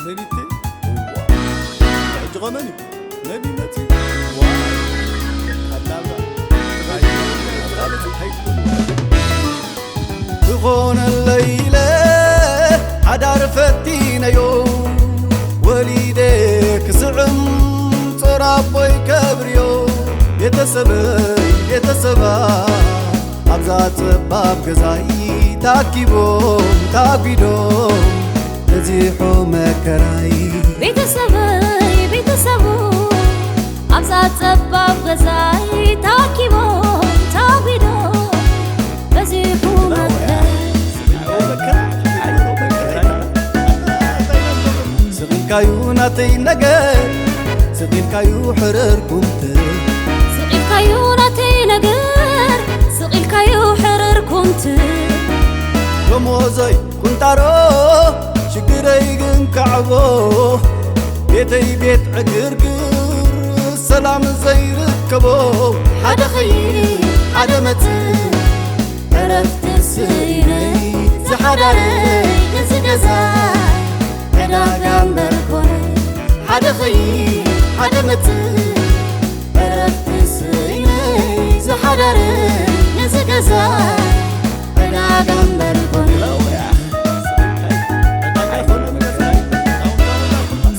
ነቢቴ? እዋ። ሕጂ ኸ መን እዩ? ነቢ መጺኡ? እዋ። ኣላባ። ክኾነለይ ኢለ ሓዳር ፈቲነዮ፣ ወሊደ ክስዕም ጾር ኣቦይ ከብርዮ። ቤተሰበይ ቤተሰባ ኣብዛ ጸባብ ገዛይ ታኪቦም ታጒዶም በዚሑ መከራይ። ቤተሰበይ ቤተሰቡ ኣብዛ ጸባብ ገዛይ ታኪቦም ታጒዶም በዚሑ መከራይ። ስቕ ኢልካዩ ናተይ ነገር፣ ስቕ ኢልካዩ ሕርር ኩምትር። ስቕ ኢልካዩ ናተይ ነገር፣ ስቕ ኢልካዩ ሕርር ኩምትር። ደሞዘይ ቁንጣሮ፣ ሽግረይ ግን ከዕቦ። ቤተይ ቤት ዕግርግር፣ ሰላም ዘይርከቦ። ሓደ ኸይድ ሓደ መጽእ፣ ዕረፍቲ ስኢነይ ዝሓዳረይ እዚ ገዛ ዕዳጋ እምበር ኮነ። ሓደ ኸይድ ሓደ መጽእ፣ ዕረፍቲ ስኢነይ ዝሓዳረይ እዚ ገዛ ዕዳጋ እምበር ኮነ።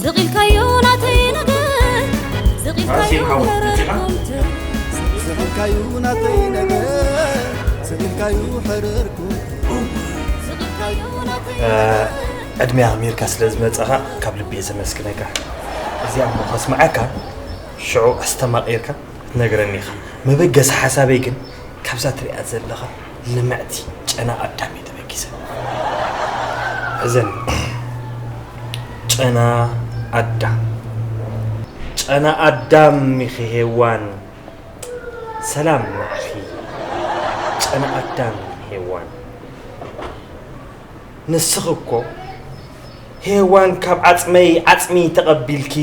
ስቕ ኢልካዮ ናተይ ነገር፣ ስቕ ኢልካዮ ኣዚም ሓወይ፣ መጺኻ? ሕርርኩም ትብል። ስቕ ኢልካዩ ናተይ ነገር፣ ስቕ ኢልካዩ ሕርርኩም ትብል። ስቕ ኢልካዮ ናተይ እ፣ ነገር። ዕድመይ ኣኽቢርካ ስለ ዝመጻኻ ካብ ልቢ እየ ዘመስግነካ። እዚኣ እሞ ከስምዓካ፣ ሽዑ ኣስተማቒርካ ክትነግረኒ ኢኻ። መበገሲ ሓሳበይ ግን ካብዛ ትሪኣ ዘለኻ ልምዕቲ ጨና ኣዳም እየ ተበጊሰ። ሕዘኒ። ጨና ኣዳም። ጨና ኣዳም ኢኺ ሄዋን። ሰላም ንዓኺ ጨና ኣዳም ሄዋን። ንስኺ እኮ ሄዋን ካብ ዓጽመይ ዓጽሚ ተቐቢልኪ፣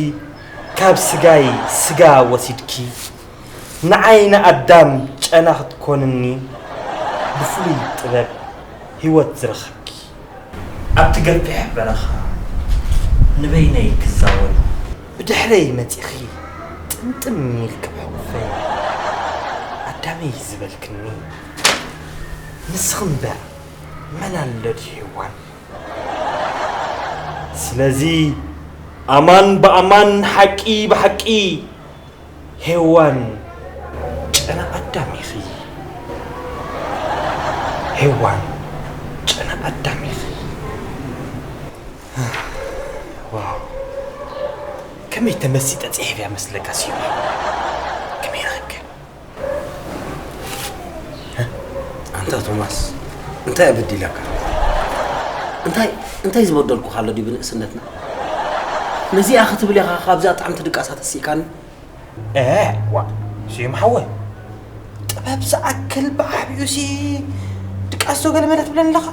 ካብ ስጋይ ስጋ ወሲድኪ፣ ንዓይ ንኣዳም ጨና ክትኮንኒ ብፍሉይ ጥበብ ህይወት ዝረኸብኪ። ኣብቲ ገፊሕ በረኻ ንበይነይ ክዛወር ብድሕረይ መጺኺ ጥምጥም ኢልኪ ብሕቑፈይ ኣዳመይ ዝበልክኒ ንስኺ እምበር መን ኣሎ ድዩ ሄዋን? ስለዚ ኣማን ብኣማን ሓቂ ብሓቂ ሄዋን ጨና ኣዳም ኢኺ። ሄዋን ጨና ኣዳም ኢኺ። ዋው፣ ከመይ ተመሲጠ ጽሒፈያ መስለካ ስዩም? ከመይ ረኺብካዮ? ኣንታ ቶማስ፣ እንታይ እየ በዲለካ? እንታይ፣ እንታይ ዝበደልኩኻ ኣሎ ድዩ ብንእስነትና? ነዚኣ ክትብል ኢኻ ካብዛ ጥዕምቲ ድቃሳ ተሲእካኒ? እ፣ ዋ፣ ስዩም ሓወይ፣ ጥበብ ዝኣክል ብዓቢኡ ሲ ድቃስ ዶ ገለ መለ ትብለኒ ኣለኻ?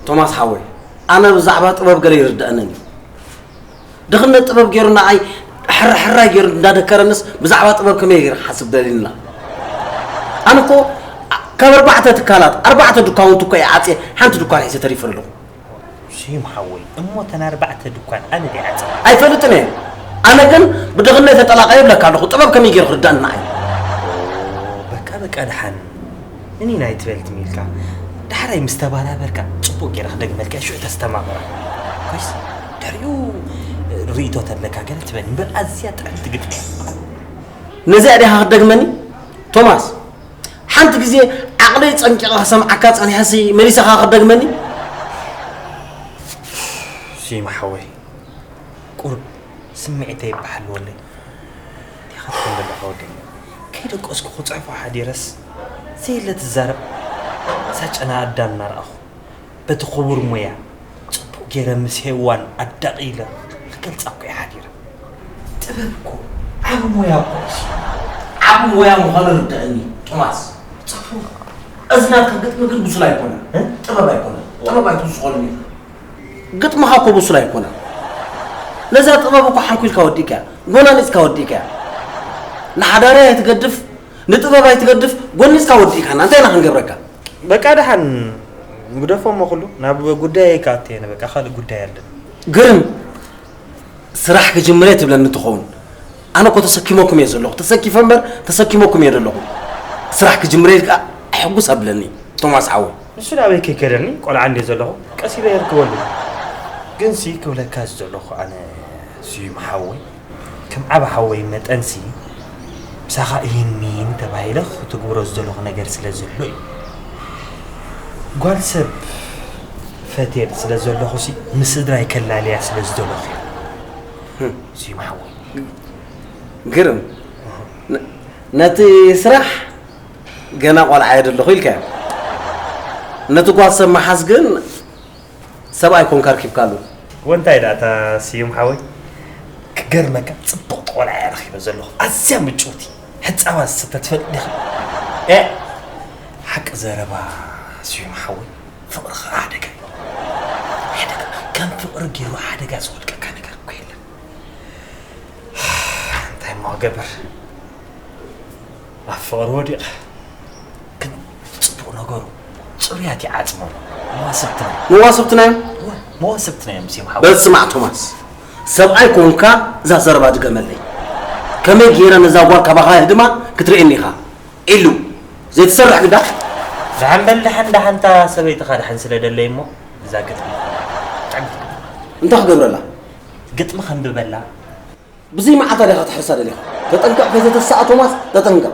ቶማስ ሓወይ፣ ኣነ ብዛዕባ ጥበብ ገለ ይርድኣንን እዩ። ድኽነት ጥበብ ገይሩ ንዓይ ሕራይ ሕራይ ገይሩ እንዳደከረንስ ብዛዕባ ጥበብ ከመይ ገይረ ክሓስብ ደሊልና? ኣነ እኮ ካብ ኣርባዕተ ትካላት ኣርባዕተ ድኳውንቲ እኮ እየ ዓፅየ ሓንቲ ድኳን ሒዘ ተሪፈ ኣለኹ። ስዩም ሓወይ፣ እሞ እተን ኣርባዕተ ድኳን ኣነ ድየ ዓፅየ? ኣይፈልጥን እየ። ኣነ ግን ብድኽነት ተጠላቕየ እብለካ ኣለኹ። ጥበብ ከመይ ገይሩ ክርዳእኒ ንዓይ? ኦ፣ በቃ፣ በቃ፣ ደሓን። ንኒና ኣይትበል ትም ኢልካ፣ ዳሕራይ ምስ ተባራበርካ ጽቡቕ ገይረ ክደግመልካ እየ፣ ሽዑ ተስተማቕራ። ኮይስ፣ ድሕሪኡ ርእይቶ ተለካ ገለ ትበል እምበር፣ ኣዝያ ጥዕምቲ ግጥሚ እያ። ነዚኣ ዲኻ ክትደግመኒ? ቶማስ፣ ሓንቲ ግዜ ዓቕለይ ጸንቂቐ ክሰምዓካ ጸኒሐሲ መሊሰኻ ክትደግመኒ? ሲማ ሓወይ፣ ቁሩብ ስምዒተይ ይበሓል ወለይ። እንታይ ኢኻ ትብል ዘለኻ ወደይ? ከይደቀስኩ ክጽሕፎ ሓዲረስ ዘየለ ትዛረብ። እዛ ጨና ኣዳም እናረኣኹ በቲ ክቡር ሞያ ጽቡቕ ገይረ ምስ ሄዋን ኣዳቒለ ክገልጻ እኮ እየ ሓዲረ። ጥበብ እኮ ዓቢ ሞያ እኮ እዩ። ዓቢ ሞያ ምዃኑ ርድአኒ ቶማስ። ጽቡቕ። እዚ ናትካ ግጥሚ ግን ብሱል ኣይኮነን። እ? ጥበብ ኣይኮነን። ጥበብ ኣይትውስኸሉን ኢኻ። ግጥምኻ እኮ ብሱል ኣይኮነን። ነዛ ጥበብ እኮ ሓንኲልካ ወዲእካያ፣ ጎናኒጽካ ወዲእካያ። ንሓዳረይ ኣይትገድፍ፣ ንጥበብ ኣይትገድፍ፣ ጎኒጽካ ወዲእካና። እንታይ ኢና ክንገብረካ? በቃ ደሓን ግደፎ እሞ ኩሉ ናብ ጉዳየይ ክኣቱ እየ፣ በቃ ካልእ ጉዳይ ኣለኒ። ግርም። ስራሕ ክጅምር እየ ትብለኒ ትኸውን። ኣነ እኮ ተሰኪመኩም እየ ዘለኹ። ተሰኪፈ እምበር ተሰኪመኩም እየ ዘለኹ። ስራሕ ክጅምር እየ ኢልካ ሕጉስ ኣብለኒ ቶማስ ሓወይ። ንሱ ናበይ ከይከደኒ ቆልዓ እንድየ ዘለኹ ቀስ ኢለ የርክበሉ። ግንሲ ክብለካ ዝደለኹ ኣነ ስዩም ሓወይ፣ ከም ዓቢ ሓወይ መጠንሲ ምሳኻ እሂን ሚሂን ተባሂለ ክትግብሮ ዝደለኹ ነገር ስለ ዘሎ እዩ። ጓል ሰብ ፈትየል ስለ ዘለኹሲ ምስ ስድራይ ከላልያ ስለ ዝደለኹ እዩ። ስዩም ሓወይ። ግርም። ነ- ነቲ ስራሕ ገና ቆልዓ እየ ዘለኹ ኢልካዮ። ነቲ ጓል ሰብ ምሓዝ ግን ሰብኣይ ኮንካ ኣርኪብካሉ። ወንታይ ደኣ እታ ስዩም ሓወይ? ክገርመካ ጽብቕቲ ቆልዓ እየ ረኺበ ዘለኹ። ኣዝያ ምጭውቲ፣ ሕጻባ ዝስተ ትፈልጥ ዲኻ? ኤ! ሓቂ ዘረባ ስዩም ሓወይ፣ ፍቕሪ ኸኣ ሓደጋ እዩ። ሓደጋ፣ ከም ፍቕሪ ገይሩ ሓደጋ ዝወድቀካ ነገር እኮ የለን። እንታይ እሞ ገበር? ኣብ ፍቕሪ ወዲቐ። ግን ጽቡቕ ነገሩ ጽሩያት ይዓጽሞ። መዋስብትና እዮም። መዋስብትና እዮም? እወ፣ መዋስብትና እዮም ስዩም ሓወይ። በል ስማዕ ቶማስ፣ ሰብኣይ ኮንካ እዛ ዘረባ ድገመለይ። ከመይ ገይረ ነዛ ጓል ካባኻ የህድማ ክትርእየኒ ኢኻ። ኢሉ ዘይትሰርሕ ግዳ። ደሓን በል ደሓን፣ ደሓን እታ ሰበይትኻ ደሓን ስለ ደለይ እሞ እዛ ግጥሚ ጥዕምቲ ግጥሚ። እንታይ ክገብረላ? ግጥሚ ከንብበላ። ብዘይ መዓልታ ዲኻ ትሕርሳ ደሊኻ? ተጠንቀቕ ከይዘተስኣ ቶማስ፣ ተጠንቀቕ።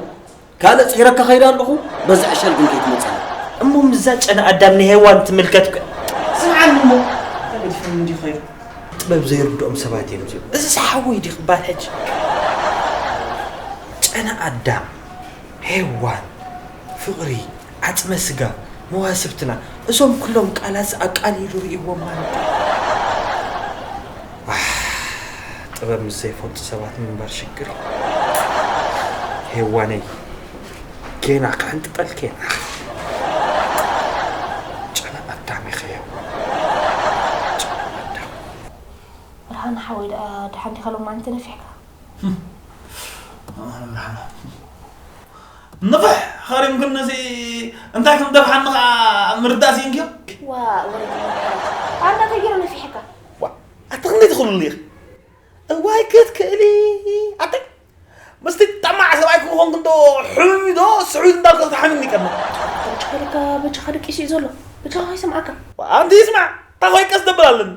ካልእ ጽዒረካ ከይደ ኣለኹ፣ በዚ ዕሸል ግን ከይትመጽእ። እሞ ምስዛ ጨና ኣዳም ንሄዋን ትምልከት እኮ። ስምዓኒ እሞ፣ እንታይ ገዲፍኒ እንዲዩ ኸይዱ? ጥበብ ዘይርድኦም ሰባት እዮም እዚኦም። እዚ ሓወይ ድዩ ክበሃል ሕጂ? ጨና ኣዳም፣ ሄዋን፣ ፍቕሪ፣ ዓጽመ ስጋ፣ መዋስብትና፣ እዞም ኩሎም ቃላት ኣቃሊሉ ርእይዎም ማለት እዩ። ኣሕ፣ ጥበብ ምስ ዘይፈልጡ ሰባት ምንባር ሽግር እዩ። ሄዋነይ፣ ጌና ክሕንጥጠልኪ እየ። ጨና ኣዳም ኢኺ ሄዋን። ጨና ኣዳም። ብርሃነ ሓወይ ደኣ ደሓን ዲኻ ሎማዓንቲ ነፊሕካ? ንፍሕ ኸሪምክንሲ እንታይ ከም ደፍሓኒ ኸዓ ምርዳእ ስኢንክዮ? ዋ፣ ወረኛ ሓወይ። ኣንታ እንታይ ገይሩ ነፊሕካ? ዋ፣ ኣታ ክንደይ ትኽእሉሉ ኢኺ? እዋይ ክትክእሊ። ኣታ ምስቲ ጠማዕ ሰብኣይ ክኾንክ እንዶ ሕሙም እዩ ዶ ስዑድ እንዳልካ ክትሓምም ይቀርብ። በጃኻ ኢለካ፣ በጃኻ ደቂሱ እዩ ዘሎ። በጃኻ ከይሰምዓካ። ኣንቲ ይስማዕ፣ እንታይ ኮይን ቀስ ደብል ኣለኒ።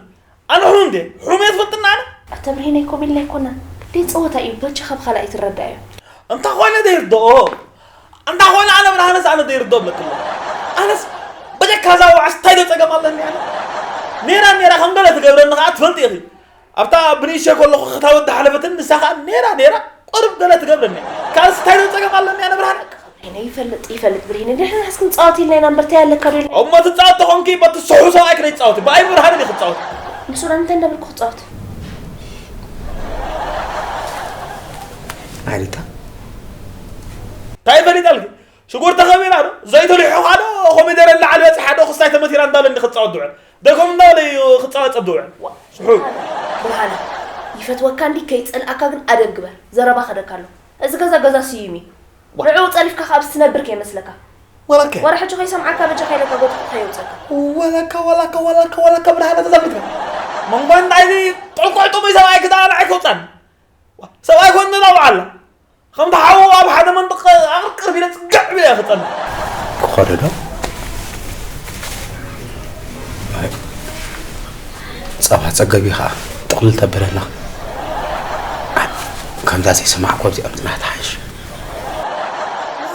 ኣነ ሕሙም ድየ? ሕሙም እየ ትፈልጥኒ ኣነ? ኣታ ብርሂነይ፣ ከምኡ ኢልና ኣይኮናን። ደይ ጸወታ እዩ፣ በጃኻ ብኻልእ ኣይትረዳእዮ። እንታይ ኮይነ ደይ ርድኦ? እንታይ ኮይነ ኣነ ብርሃነስ ኣነ ደይ ርድኦ እብለኪ ኣለኹ። ኣነስ በጀካ እዛ ዋዕስ እንታይ ዶ ጸገም ኣለኒ ኣነ? ኔራ ኔራ ከም ገለ ትገብረኒ ኸኣ ትፈልጢ ኢኺ። ኣብታ ብንእሽተይ ከለኹ ክታወት ዝሓለፈትን ንሳ ኸኣ ኔራ ኔራ ቁሩብ ገለ ትገብረኒ። ካልስ እንታይ ዶ ጸገም ኣለኒ ኣነ ብርሃነ? ብርሂነ ይፈልጥ፣ ይፈልጥ ብርሂነ። ንሕና ንሓስ ክንጻወት ኢልና ኢና እምበር እንታይ ኣለካ ዶ ኢልና? እሞ ትጻወት ተኾንኪ በቲ ስሑ ሰብኣይ ክደይ ትጻወቲ። ብኣይ ብርሃነ ድዩ ክትጻወት? ንሱ ዶ እንታይ እንዳበልኩ ክጻወት? ኣሪታ? እንታይ ፈሊጠልኪ? ሽጉርቲ ከቢራ ዶ? ዘይተሊሑ ኸኣ ዶ? ኮሚደረ ላዕሊ በጺሓ ዶ? ክስታይ ተመቲራ እንዳበለ እንዲ ክጻወት ድውዕል። ደይ ከምኡ እንዳበለ እዩ ክጻወት ጸብ ድውዕል። ዋ። ስሑ። ብርሃነ፣ ይፈትወካ እንዲ ከይጸልኣካ ግን ኣደብ ግበር። ዘረባ ከደካ ኣሎ። እዚ ገዛ ገዛ ስዩም እዩ። ዋ። ንዕኡ ጸሪፍካ ከኣ ኣብዚ ትነብር ከይመስለካ። ወላከ። ወረ ሕጂ ከይሰምዓካ በጃኻ ኢለካ ጎትኩ ከየውጸካ። ወላካ፣ ወላካ፣ ወላካ፣ ወላካ ብርሃነ ተዛሚትካ። መንጎ እንታይ እዚ ጥዑም ጥዑም ሰብኣይ ክዳን ኣይከውጻን። ዋ፣ ሰብኣይ ኮን ንላ በዓላ። ከምቲ ሓዉ ኣብ ሓደ መንደቕ ኣቕርቅር ቢለ ጽግዕ ቢለ እየ ክጸንሕ። ክኸዶ ዶ? ኣይ፣ ጸባ ጸገብ እዩ ኸዓ። ጥቕልል ተብለና። ኣይ፣ ከምዛ ዘይሰማዕኩ ኣብዚኣ ምጽናሕ ትሓይሽ።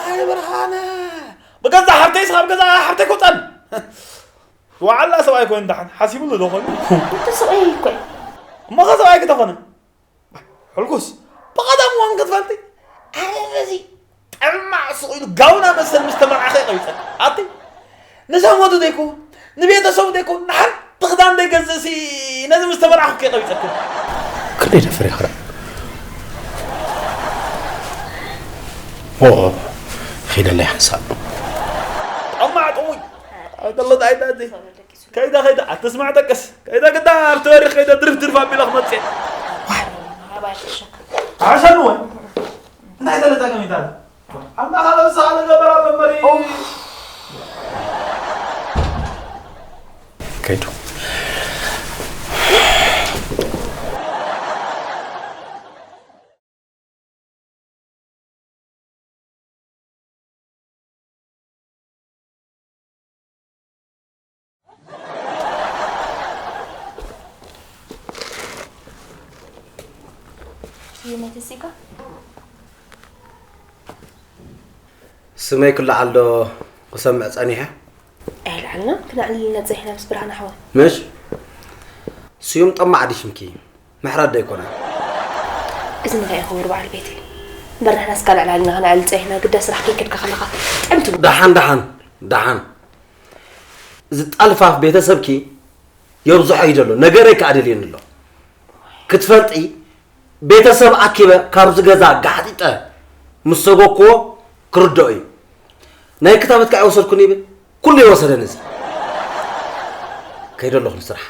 ኣይ ብርሃነ፣ ብገዛ ሓብተይስ ካብ ገዛ ሓብተይ ክውጸን። ዋዕላ ሰብኣይ ኮይኑ ደሓን ሓሲብሉ ዶ ኮይኑ? እቲ ሰብኣይ እኮ እዩ። እሞ ኸ ሰብኣይ ክተኾነ? ሕልኩስ፣ ብቐደም እዋን ክትፈልጢ፣ ኣነ ነዚ ጠማዕ ስቕ ኢሉ ጋውና መሰል ምስ ተመርዓኸ ቀቢጸኒ። ኣቲ፣ ንሰብ ወዱ ደይኮ፣ ንቤተሰቡ ደይኮ፣ ንሓንቲ ክዳን ደይገዝእሲ ነዚ ምስ ተመርዓኹ ከይቀቢጸክን። ክንደይ ደፍር ይኽረ? ኦ፣ ኺደለይ ሓንሳብ። ጠማዕ ጥሙይ። ኣይ፣ ደሎ ዳይ ዳይ። ከይዳ፣ ከይዳ፣ ኣትስማዕ ጠቅስ። ከይዳ ግዳ ኣብቲ በሪኽ ከይዳ ድርፍ ድርፍ ኣቢላ ክመጽእ። ዋይ፣ ኣባይ ክሸካ። ዓሰሉ ወይ? እንታይ ተለጣቀሚታ? ኣንታ ካልእ ሰኣለ ገበራ መመሪ። ከይዱ። ይመትሲካ? ስመይ ክለዓል ዶ ክሰምዕ ጸኒሐ? ኣይለዓልና፣ ክነዕልልና ጸኒሕና ምስ ብርሃን ኣሕዋት። ምሽ? ስዩም ጠማዕ ድዩ ሽምኪ? ምሕረት ዶ ኣይኮነን? እዚ እንታይ እዩ ክቡር በዓል ቤተይ? እምበር ንሕናስ ካልዕ ላዕልና ክነዕልል ጸኒሕና፣ ግዳ ስራሕ ከይከድካ ከለኻ ጥዕም ትብል። ደሓን፣ ደሓን፣ ደሓን። እዚ ጠልፋፍ ቤተሰብኪ የብዝሖ እዩ ዘሎ። ነገረይ ከኣ ደልየኒ ኣሎ። ክትፈልጢ፣ ቤተሰብ ኣኪበ ካብዚ ገዛ ጋሕጢጠ ምስ ሰጎግክዎ ክርድኦ እዩ። ናይ ክታበት ከኣ ኣይወሰድኩን ይብል። ኩሉ ይወሰደን እዚ። ከይደ ኣለኹ ንስራሕ።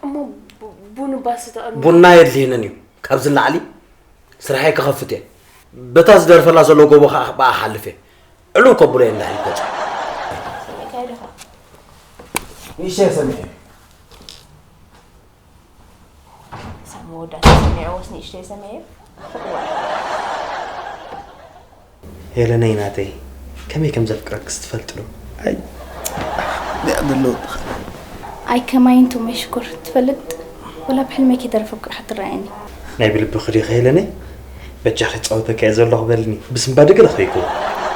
እሞ ቡ-፣ ቡን እባ ስተ ቅድሚ ቡና የድልየንን እዩ። ካብዚ ንላዕሊ ስራሐይ ክኸፍት እየ። በታ ዝደርፈላ ዘሎ ጎቦ ከኣ ብኣ ክሓልፍ እየ። ዕልው ከብሎ እየ እንዳ ኢሉ ገጹ። ሰሚዕካዮ ዲኻ? ንእሽተይ ሰሚዐ። ክሳብ መወዳእታ ሰሚዐዎስ ንእሽተይ ሰሚዐ። እዋእ። ሄለነይ ናተይ፣ ከመይ ከም ዘፍቅረክስ ትፈልጢ ዶ? ኣይ፣ ዲኣ ዘለወትኻ። ኣይ ከማይ እንቱም ሽኮር ትፈልጥ፣ ወላ ብሕልመይ ከይተረፈ ፍቅርኻ ትረኣየኒ። ናይ ብልብኺ ዲኺ ሄለነይ? በጃኺ ጻወተካ እየ ዘለኹ በልኒ፣ ብስምባደ ገለ ከይከውን።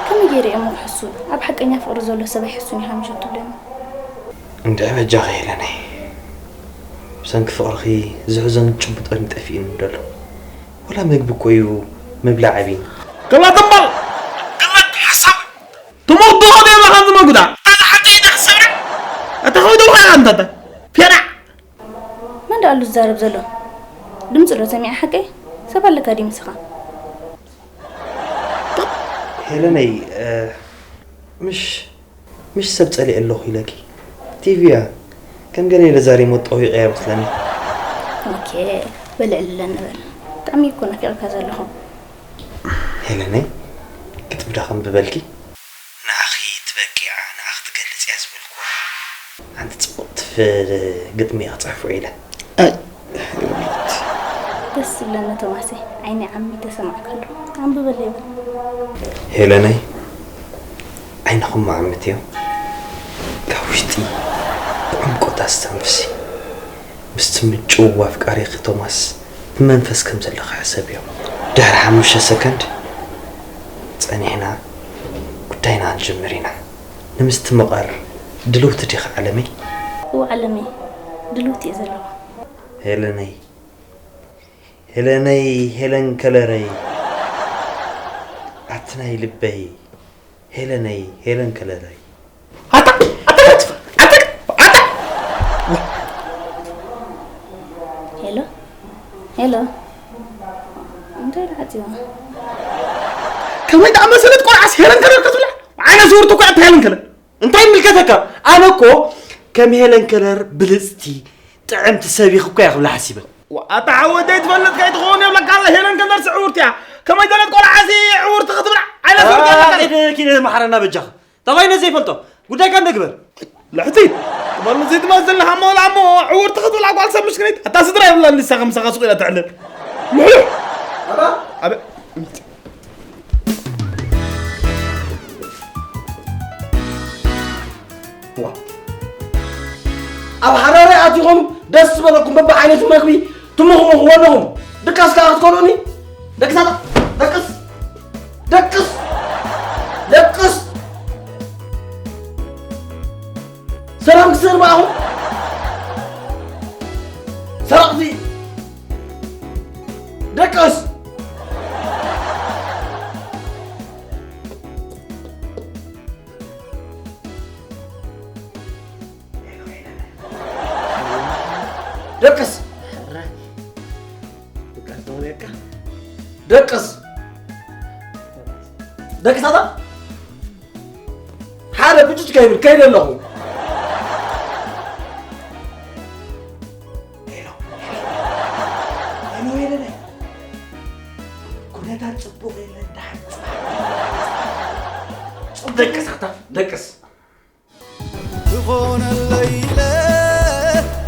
ከመይ ገይረ እየ እሞ ክሕሱ? ኣብ ሓቀኛ ፍቅሪ ዘሎ ሰብ ኣይሕሱን ኢኻ ምሸት ትብለኒ። እንድዒ በጃኺ ሄለነይ፣ ብሰንኪ ፍቅርኺ ዝሕዞን ጭብጦን ጠፊእኒ ደሎ። ወላ መግቢ እኮ እዩ ምብላዕ ኣቢኒ። ገላ ተንባል! ገላ ሓሳብ! ትሞኽቶ ኸደ የብላኻን ዝመጉዳ! ኣነ ሓቂ ኢደ ክሰብራ! ኣታ ኸይደ ውሃ ኣንታታ! ፌራ! መን ደኣ ኣሉ ዝዛረብ ዘሎ? ድምፂ ዶ ሰሚዐ ሓቀይ? ሰብ ኣለካ ድዩ ምስኻ? ሄለነይ፣ እ፣ ምሽ፣ ምሽ ሰብ ጸሊኤ ኣለኹ ኢለኪ። ቲቪ እያ። ከም ገለ ኢለ ዛሬ ሞት ጠዊቐ እያ መስለኒ። ኦኬ፣ በል ዕልለን ንበል። ብጣዕሚ እኮ ናፊቐካ ዘለኹ። ሄለነይ፣ ግጥሚ ዶ ከንብበልኪ? ንዓኺ ትበቂዓ፣ ንዓኺ ትገልጽ እያ ዝበልኩዋ። ሓንቲ ጽብቕቲ ፍ-፣ ግጥሚ እየ ክጽሕፍ ውዒለ። ኣይ፣ የውሪድ። ደስ ዝብለኒ ቶማሰይ፣ ዓይኒ ዓሚ ተሰማዕካ ኣሎ። ኣንብበለይ በል። ሄለነይ፣ ዓይንኹም መዓምት እዮም። ካብ ውሽጢ ብዕምቆት ኣስተንፍሲ። ምስቲ ምጭው ኣፍቃሪኺ ቶማስ ብመንፈስ ከም ዘለኺ ሕሰብዮ። ድሕሪ ሓሙሽተ ሰከንድ ጸኒሕና ጉዳይና ክንጅምር ኢና። ንምስትምቓር ድልውቲ ዲኺ ዓለመይ? እወ ዓለመይ፣ ድልውቲ እየ ዘለኹ። ሄለነይ፣ ሄለነይ፣ ሄለን ከለረይ፣ ኣቲ ናይ ልበይ፣ ሄለነይ፣ ሄለን ከለረይ። ኣታ፣ ኣታ፣ ኣታ፣ ኣታ፣ ኣታ! ሄሎ፣ ሄሎ። እንታይ ደኣ ዓጺዋ? ከመይ ደኣ መሰለት ቆልዓስ ሄለን ከለር ክትብላ? ዓይነ ስውርቲ እኮ እያ እታ ሄለን ከለር። እንታይ ይምልከተካ? ኣነ እኮ ከም ሄለን ከለር ብልጽቲ፣ ጥዕምቲ ሰብ ኢኺ እኮ እያ ክብላ ሓሲበ። ዋ፣ ኣታ ሓወይ፣ ዘይትፈልጥ ከይትኸውን የብለካ ኣላ፣ ሄለን ከለርሲ ዕውርቲ እያ። ከመይ ዝበለት ቆልዓሲ ዕውርቲ ክትብላ? ዓይነ ስውርቲ እያ ኣታ። ኪደ፣ ኪደ መሓረና በጃኻ። ተባይነ ዘይፈልጦ ጉዳይካ እንደ ግበር። ልሕቲ፣ ትበሉ ዘይትመስል ንሓሞ ላሞ ዕውርቲ ክትብላ ጓል ሰብ ምሽክነይት። ኣታ ስድራ የብላን ንሳ ከም ምሳኻ ሱቕ ኢላ ትዕልል። ምሕሉሕ። ኣታ? ኣበ-፣ ዋ። ኣብ ሓዳረይ ኣቲኹም ደስ ዝበለኩም በብዓይነቱ መግቢ ትምኽምኽዎ ኣለኹም። ድቃስ ከኣ ክትከልኡኒ? ደቅሳታ፣ ደቅስ! ደቅስ! ደቅስ! ሰላም ክስእን በኣኹም? ሰረቕቲ! ደቅስ! ደቅስ! ሕራይ። ደቅስ! ደቅሳታ! ሓደ ብጭጭ ከይብል ከይደ ኣለኹ። ሄሎ፣ ሄሎ፣ ሄሎ፣ ሄሎ። ኩነታት ጽቡቕ የለን፣ ደሓን ጽባሕ። ጽቡቕ። ደቅሳታ፣ ደቅስ። ዝኾነለይ ኢለ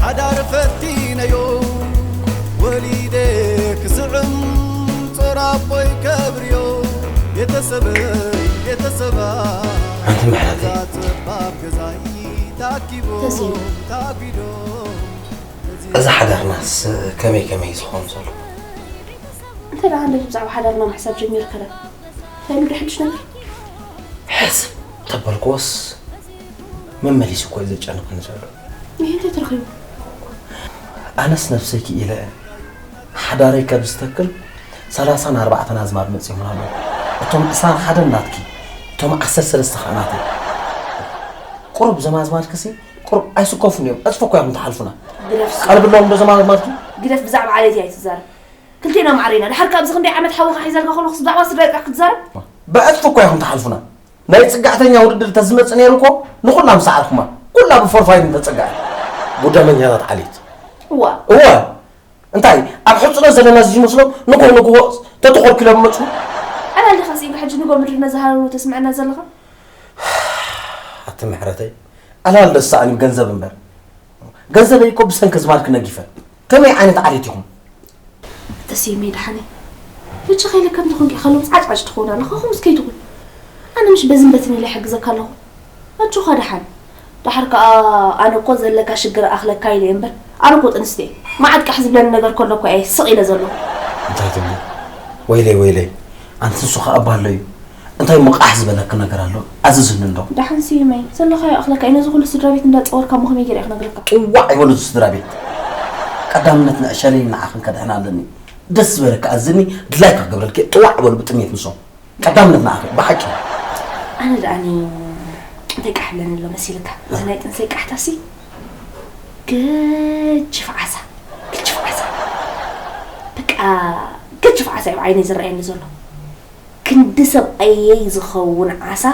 ሓዳር ፈቲነዮ፣ ወሊደ ክስዕም ጾር ኣቦይ ከብርዮ፣ ቤተሰበይ ቤተሰባ ኣንቲ ምሕረተይ። እዛ ጸባብ ገዛይ ታኪቦ ተሲኑ። ታጒዶ። እዚ ሓዳርናስ ከመይ ከመይ ዝኸውን ዘሎ? እንታይ ደኣ እንደዚ ብዛዕባ ሓዳርና ምሕሳብ ጀሚርካ ደኣ? እንታይ ኣሎ ሓድሽ ነገር? ሕስብ ተበልክዎስ መመሊሱ እኮ እዩ ዘጨንቐኒ ዘሎ። ይህ እንታይ ተረኺቡ? ኣነስ ነብሰይ ክኢለ ሓዳረይ ከብ ዝተክል ሰላሳን ኣርባዕተን ኣዝማድ መፂኦምና ኣለዉ። እቶም ዕስራን ሓደን ናትኪ፣ እቶም ዓሰርተ ሰለስተ ከዓ ናተይ። ቁሩብ እዞም ኣዝማድክሲ ቁሩብ ኣይስከፉን እዮም። ዕፅፊ እኮ እዮም ትሓልፉና። ግደፍ ሲ- ቀልቢ ኣለዎም ዶ እዞም ኣዝማድኪ? ግደፍ ብዛዕባ ዓሌት ኣይትዛረብ። ክልቴና ማዕረ ኢና። ድሓር ካብዚ ክንደይ ዓመት ሓውኻ ሒዘልካ ከለኹስ ብዛዕባ ስድራ ጥራሕ ክትዛረብ? ብዕፅፊ እኮ ኢኹም ትሓልፉና። ናይ ፅጋዕተኛ ውድድር ተዝመፅእ ነይሩ እኮ ንኩላ ምሰዓርኩማ። ኩላ ብፎርፋይት ምተፀጋዐት። ጉዳመኛታት ዓሌት። እዋ እወ እንታይ ኣብ ሕፅኖ ዘለና እዚ ዝመስሎም ንግሆ ንግሆ ተተኾልኪሎም መፁ። ኣላልኻ ስኢንካ ሕጂ ንጎ ምድሪ ነዝሃረሩ ተስምዐና ዘለኻ? ኣቲ ምሕረተይ ኣላል ደሳእኒ ገንዘብ እምበር ገንዘበይ እኮ ብሰንኪ ዝማልክ ነጊፈ። ከመይ ዓይነት ዓሌት ኢኹም? ተሲመይ ደሓነይ በጃኻ ኢለ ከምዚ ኮንካ ኢኻ ሎምስ ዓጭዓጭ ትኸውን ኣለኻ። ከምኡስ ከይትኹን። ኣነ ምሽ በዝን በትን ኢለ ይሕግዘካ ኣለኹ። ኣጆኻ ደሓን። ደሓር ከኣ ኣነ እኮ ዘለካ ሽግር እኣኽለካ ኢለ እየ እምበር ኣነ እኮ ጥንስቲ እየ። መዓት ቃሕ ዝብለኒ ነገር ከሎ እኮ እየ ስቕ ኢለ ዘለኹ። እንታይ ትብሊ? ወይለይ ወይለይ ኣንቲ ንሱ ከኣ ባሎ እዩ። እንታይ እሞ ቃሕ ዝበለኪ ነገር ኣሎ? ኣዝዝኒ እንዶ። ደሓን ስዩመይ ዘለኻዮ ይኣኽለካ እዩ። ነዚ ኩሉ ስድራ ቤት እንዳጸወርካ እሞ ከመይ ገይረ እየ ክነግረካ? ጥዋዕ ይበሉ እዚ ስድራ ቤት። ቀዳምነት ንዕሸለይን ንዓኽን ከድሕን ኣለኒ። ደስ ዝበለካ ኣዝኒ ድላይካ ክገብረልኪ ጥዋዕ በሉ ብጥሜት ንሶም። ቀዳምነት ንዓኺ ብሓቂ። ኣነ ደኣኒ እንታይ ቃሕ ኣለኒ ኣሎ መሲልካ? እዚ ናይ ጥንሰይ ቃሕታሲ ገጅፍ ዓሳ ገጅፍ ዓሳ በቃ ገጅፍ ዓሳ እዩ ብዓይነይ ዝረኣየኒ ዘሎ። ክንዲ ሰብኣየይ ዝኸውን ዓሳ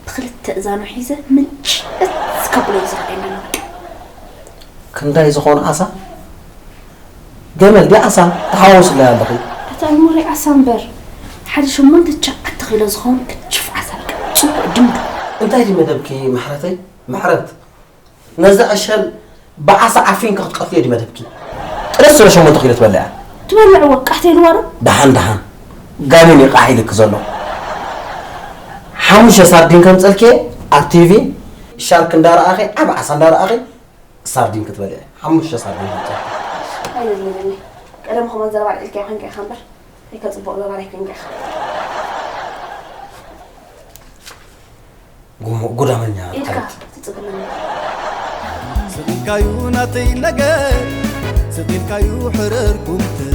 ብክልተ እዛኑ ሒዘ ምንጭት ከብሎ እዩ ዝረኣየኒ ኣሎ በቃ። ክንዳይ ዝኾን ዓሳ? ገመል ድያ ዓሳ? ተሓዋውስለይ ኣለኺ። ኣታ እሙረይ ዓሳ እምበር ሓደ ሸሞንተ ትሽዓተ ኪሎ ዝኸውን ገጅፍ ዓሳ በቃ ጽቡቕ ድምዱ። እንታይ ድዩ መደብኪ ምሕረተይ? ምሕረት ነዚ ዕሸል ብዓሳ ዓፊንኪ ክትቀትልዮ ድዩ መደብኪ? ጥረ ስለ ሸሞንተ ኪሎ ትበልዕ እያ። ትበልዕዎ ቃሕ ተይልዋ ዶ? ደሓን ደሓን ጋኔን እዩ ቃሕ ኢልኪ ዘሎ። ሓሙሽተ ሳርዲን ከምፀልኪ ኣብ ቲቪ ሻርክ እንዳረኣኺ ዓብ ዓሳ እንዳረኣኺ ሳርዲን ክትበልዒ ሓሙሽተ ሳርዲን ክትበልዒ። ኣይደልኒ ቀደም ከማን ዘረባ ልዕልካ ኮይንካ ኢኻ እምበር ኣይካ ፅቡቕ ገባር ኣይኮንካ ኢኻ። ጉዳመኛ ኢልካ ትፅግመኒ። ስቕ ኢልካዩ ናተይ ነገር ስቕ ኢልካዩ ሕርር ኩምትር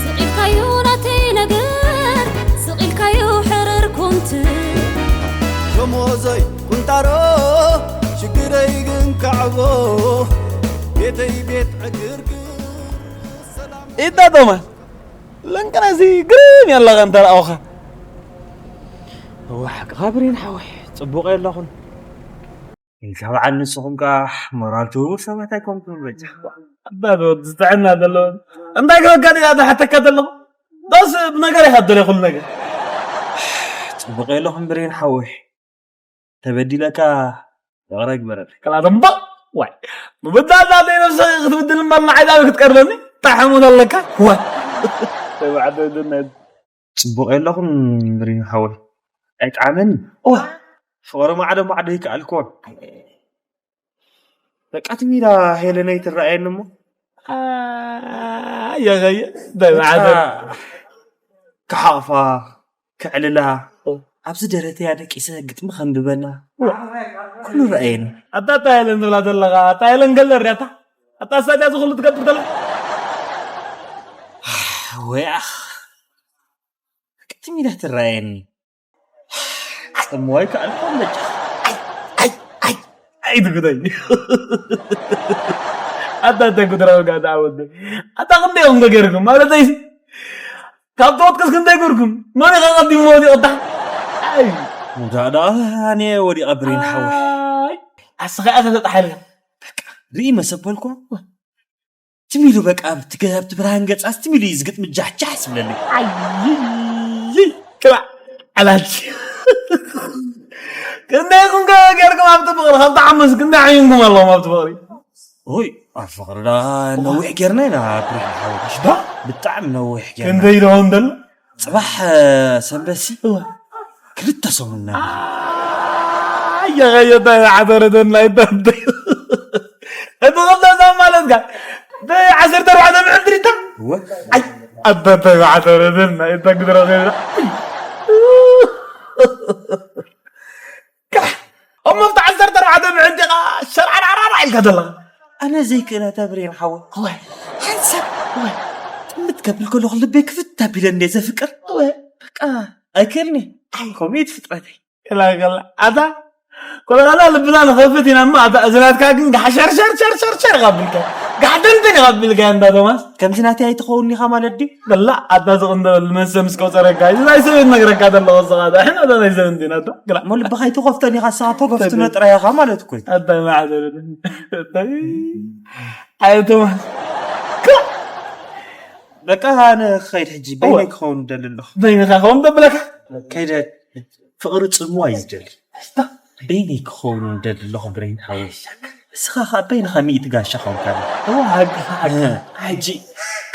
ስቕ ኢልካዩ ናተይ ነገር ስቕ ኢልካዩ ሕርር ኩምትር ሸሞዘይ ቁንጣሮ ሽግረይ ግን ካዕቦ ቤተይ ቤት ዕግርግር ሰላም ኢዳ ዶማን ለንቅነዚ ግርም ያላኻ እንተ ረኣውኻ እዋ ሓቅኻ ብሬን ሓወይ ጽቡቕ የለኹን ኢልካ በዓል ንስኹም ከኣ ሞራል ትህቡ ሰባት ኣይኮንኩም በጃ ኣባዶ ዝጥዕና ዘለዎን እንታይ ክበካ ዲና ዝሓተካ ዘለኹ ዶስ ብነገር ኢኻ ትደልዮ ኩሉ ነገር ጽቡቕ የለኹም ብሬን ሓወይ ተበዲለካ ይቕረ ግበረለይ። ክላተ እምባእ ዋይ ምብዳል ናተይ ነብሰ ክትብድል እምበር ንዓይ ዳበይ ክትቀርበኒ እንታይ ሓሞት ኣለካ ዋይ ተባዕተ ወደና ጽቡቕ የለኹም ብሪን ሓወይ ኣይጠዓመኒ እዋ ፍቕሪ ማዕዶ ማዕዶ ይከኣልክዎን በቃ እቲ ሚዳ ሄለነይ ትረኣየኒ እሞ ኣየኸየ እንታይ ማዕዶ ክሓቕፋ ከዕልላ ኣብዚ ደረተይ ኣደቂሰ ግጥሚ ከንብበላ ኩሉ ረኣየኒ። ኣታ ኣታ ሄለን ትብላ ዘለኻ ኣታ ሄለን ገለ ርያታ ኣታ ኣሳድያ እዚ ኩሉ ትገብር ዘላ ወይ ኣኽ ግጥሚ ኢላ ትረኣየኒ። ጽምዋ ይከኣልኩም በጃ። ኣይ ኣይ ኣይ ኣይትግደይ። ኣታ እንታይ ጉድራዊ ጋዳ ወደ ኣታ ክንደይ እዮም ገገርኩም ማለተይ ካብ ተወጥቀስ ክንደይ ገርኩም መን ኢኻ ቀዲሙ ወዲቑታ ኣይ ሙዳ ደኣ ኣነ ወዲቐ ብሬን ሓወይ ኣስኻ ኢኻ ተጣሒልካ ርኢ መሰበልኳ ትሚሉ በቃ ኣብቲ ገዛ ኣብቲ ብርሃን ገጻ ትሚሉ እዩ ዝግጥሚ ጃሕጃሕ ዝብለኒ ኣይይይ ክላ ኣላልኪ ክንደይ ኢኹም ገርኩም ኣብቲ ፍቕሪ ካብቲ ዓመስ ክንደይ ዓይንኩም ኣለኹም ኣብቲ ፍቕሪ ኦይ ኣብ ፍቕሪ ዳ ነዊሕ ጌርና ኢና ብሬን ሓወይ ባ ብጣዕሚ ነዊሕ ጌርና ክንደይ ኢለዎም ደሎ ፅባሕ ሰንበሲ ክልተ ሰሙን ና ኣየኸየታ ዓተረተና ይታንተ እቲ ክልተ ሰሙን ማለትካ ዓሰርተ ኣርባዕተ ምዕንትሪታ ኣባባይ ብዓተረደን ናይ እታ ግድረ ኸይዳ። እሞ ኣብቲ ዓሰርተ ኣርባዕተ ምዕንጢኻ ሸርዓራዕራዕ ኢልካ ዘለኻ። ኣነ ዘይክእላ እታ ብሬን ሓወይ። እወ። ሓንሳብ፣ እወ። ጥምት ከብል ከለኹ ልበይ ክፍት ኣቢለኒ እየ ዘፍቅር። እወ። በቃ፣ ኣይክእልኒ። ኣይ። ከምኡ እዩ ፍጥረተይ። ከላ፣ ከላ። ኣታ፣ ኮለላላ ልብና ንኸፍት ኢና እሞ፣ ኣታ፣ እዚ ናትካ ግን ጋሕ ሸር፣ ሸር፣ ሸር፣ ሸር፣ ሸር ይቐብልካ። ጋሕ ደንደን ይቐብልካ እንዳ ቶማስ። ከምዚ ናተይ ኣይትኸውን ኢኻ ማለት ድዩ? ከላ፣ ኣታ፣ ዝቕንደበሉ መሰ ምስ ቆጸረካ። እዚ ናይ ሰብ ነግረካ ዘለኹ፣ ንስኻ፣ ኣታ፣ ሕና፣ ኣታ፣ ናይ ሰብ እንዲና፣ ኣታ፣ ግላ። እሞ ልብኻ ኣይትኸፍቶን ኢኻ፣ ንስኻ ተኸፍትኖ ጥራይ ኢኻ ማለት እኮ እዩ። ኣታ፣ ማዕዘ፣ ኣታ፣ ኣይ፣ ቶማስ። በቃ፣ ኣነ ክኸይድ ሕጂ፣ እወ። በይነይ ክኸውን ደሊ ኣለኹ። በይንኻ ክኸውን ደብለካ? ከይደ፣ ፍቕሪ ጽምዋ እዩ ዝደሊ። እስታ። በይነይ ክኸውን ደሊ ኣለኹ፣ ብሬን ሓወይ። እስኻ ኸኣ በይንኻ ሚእቲ ጋሻ ኾንካ። እወ፣ ሓቂ፣ ሓቂ። እ፣ ሕጂ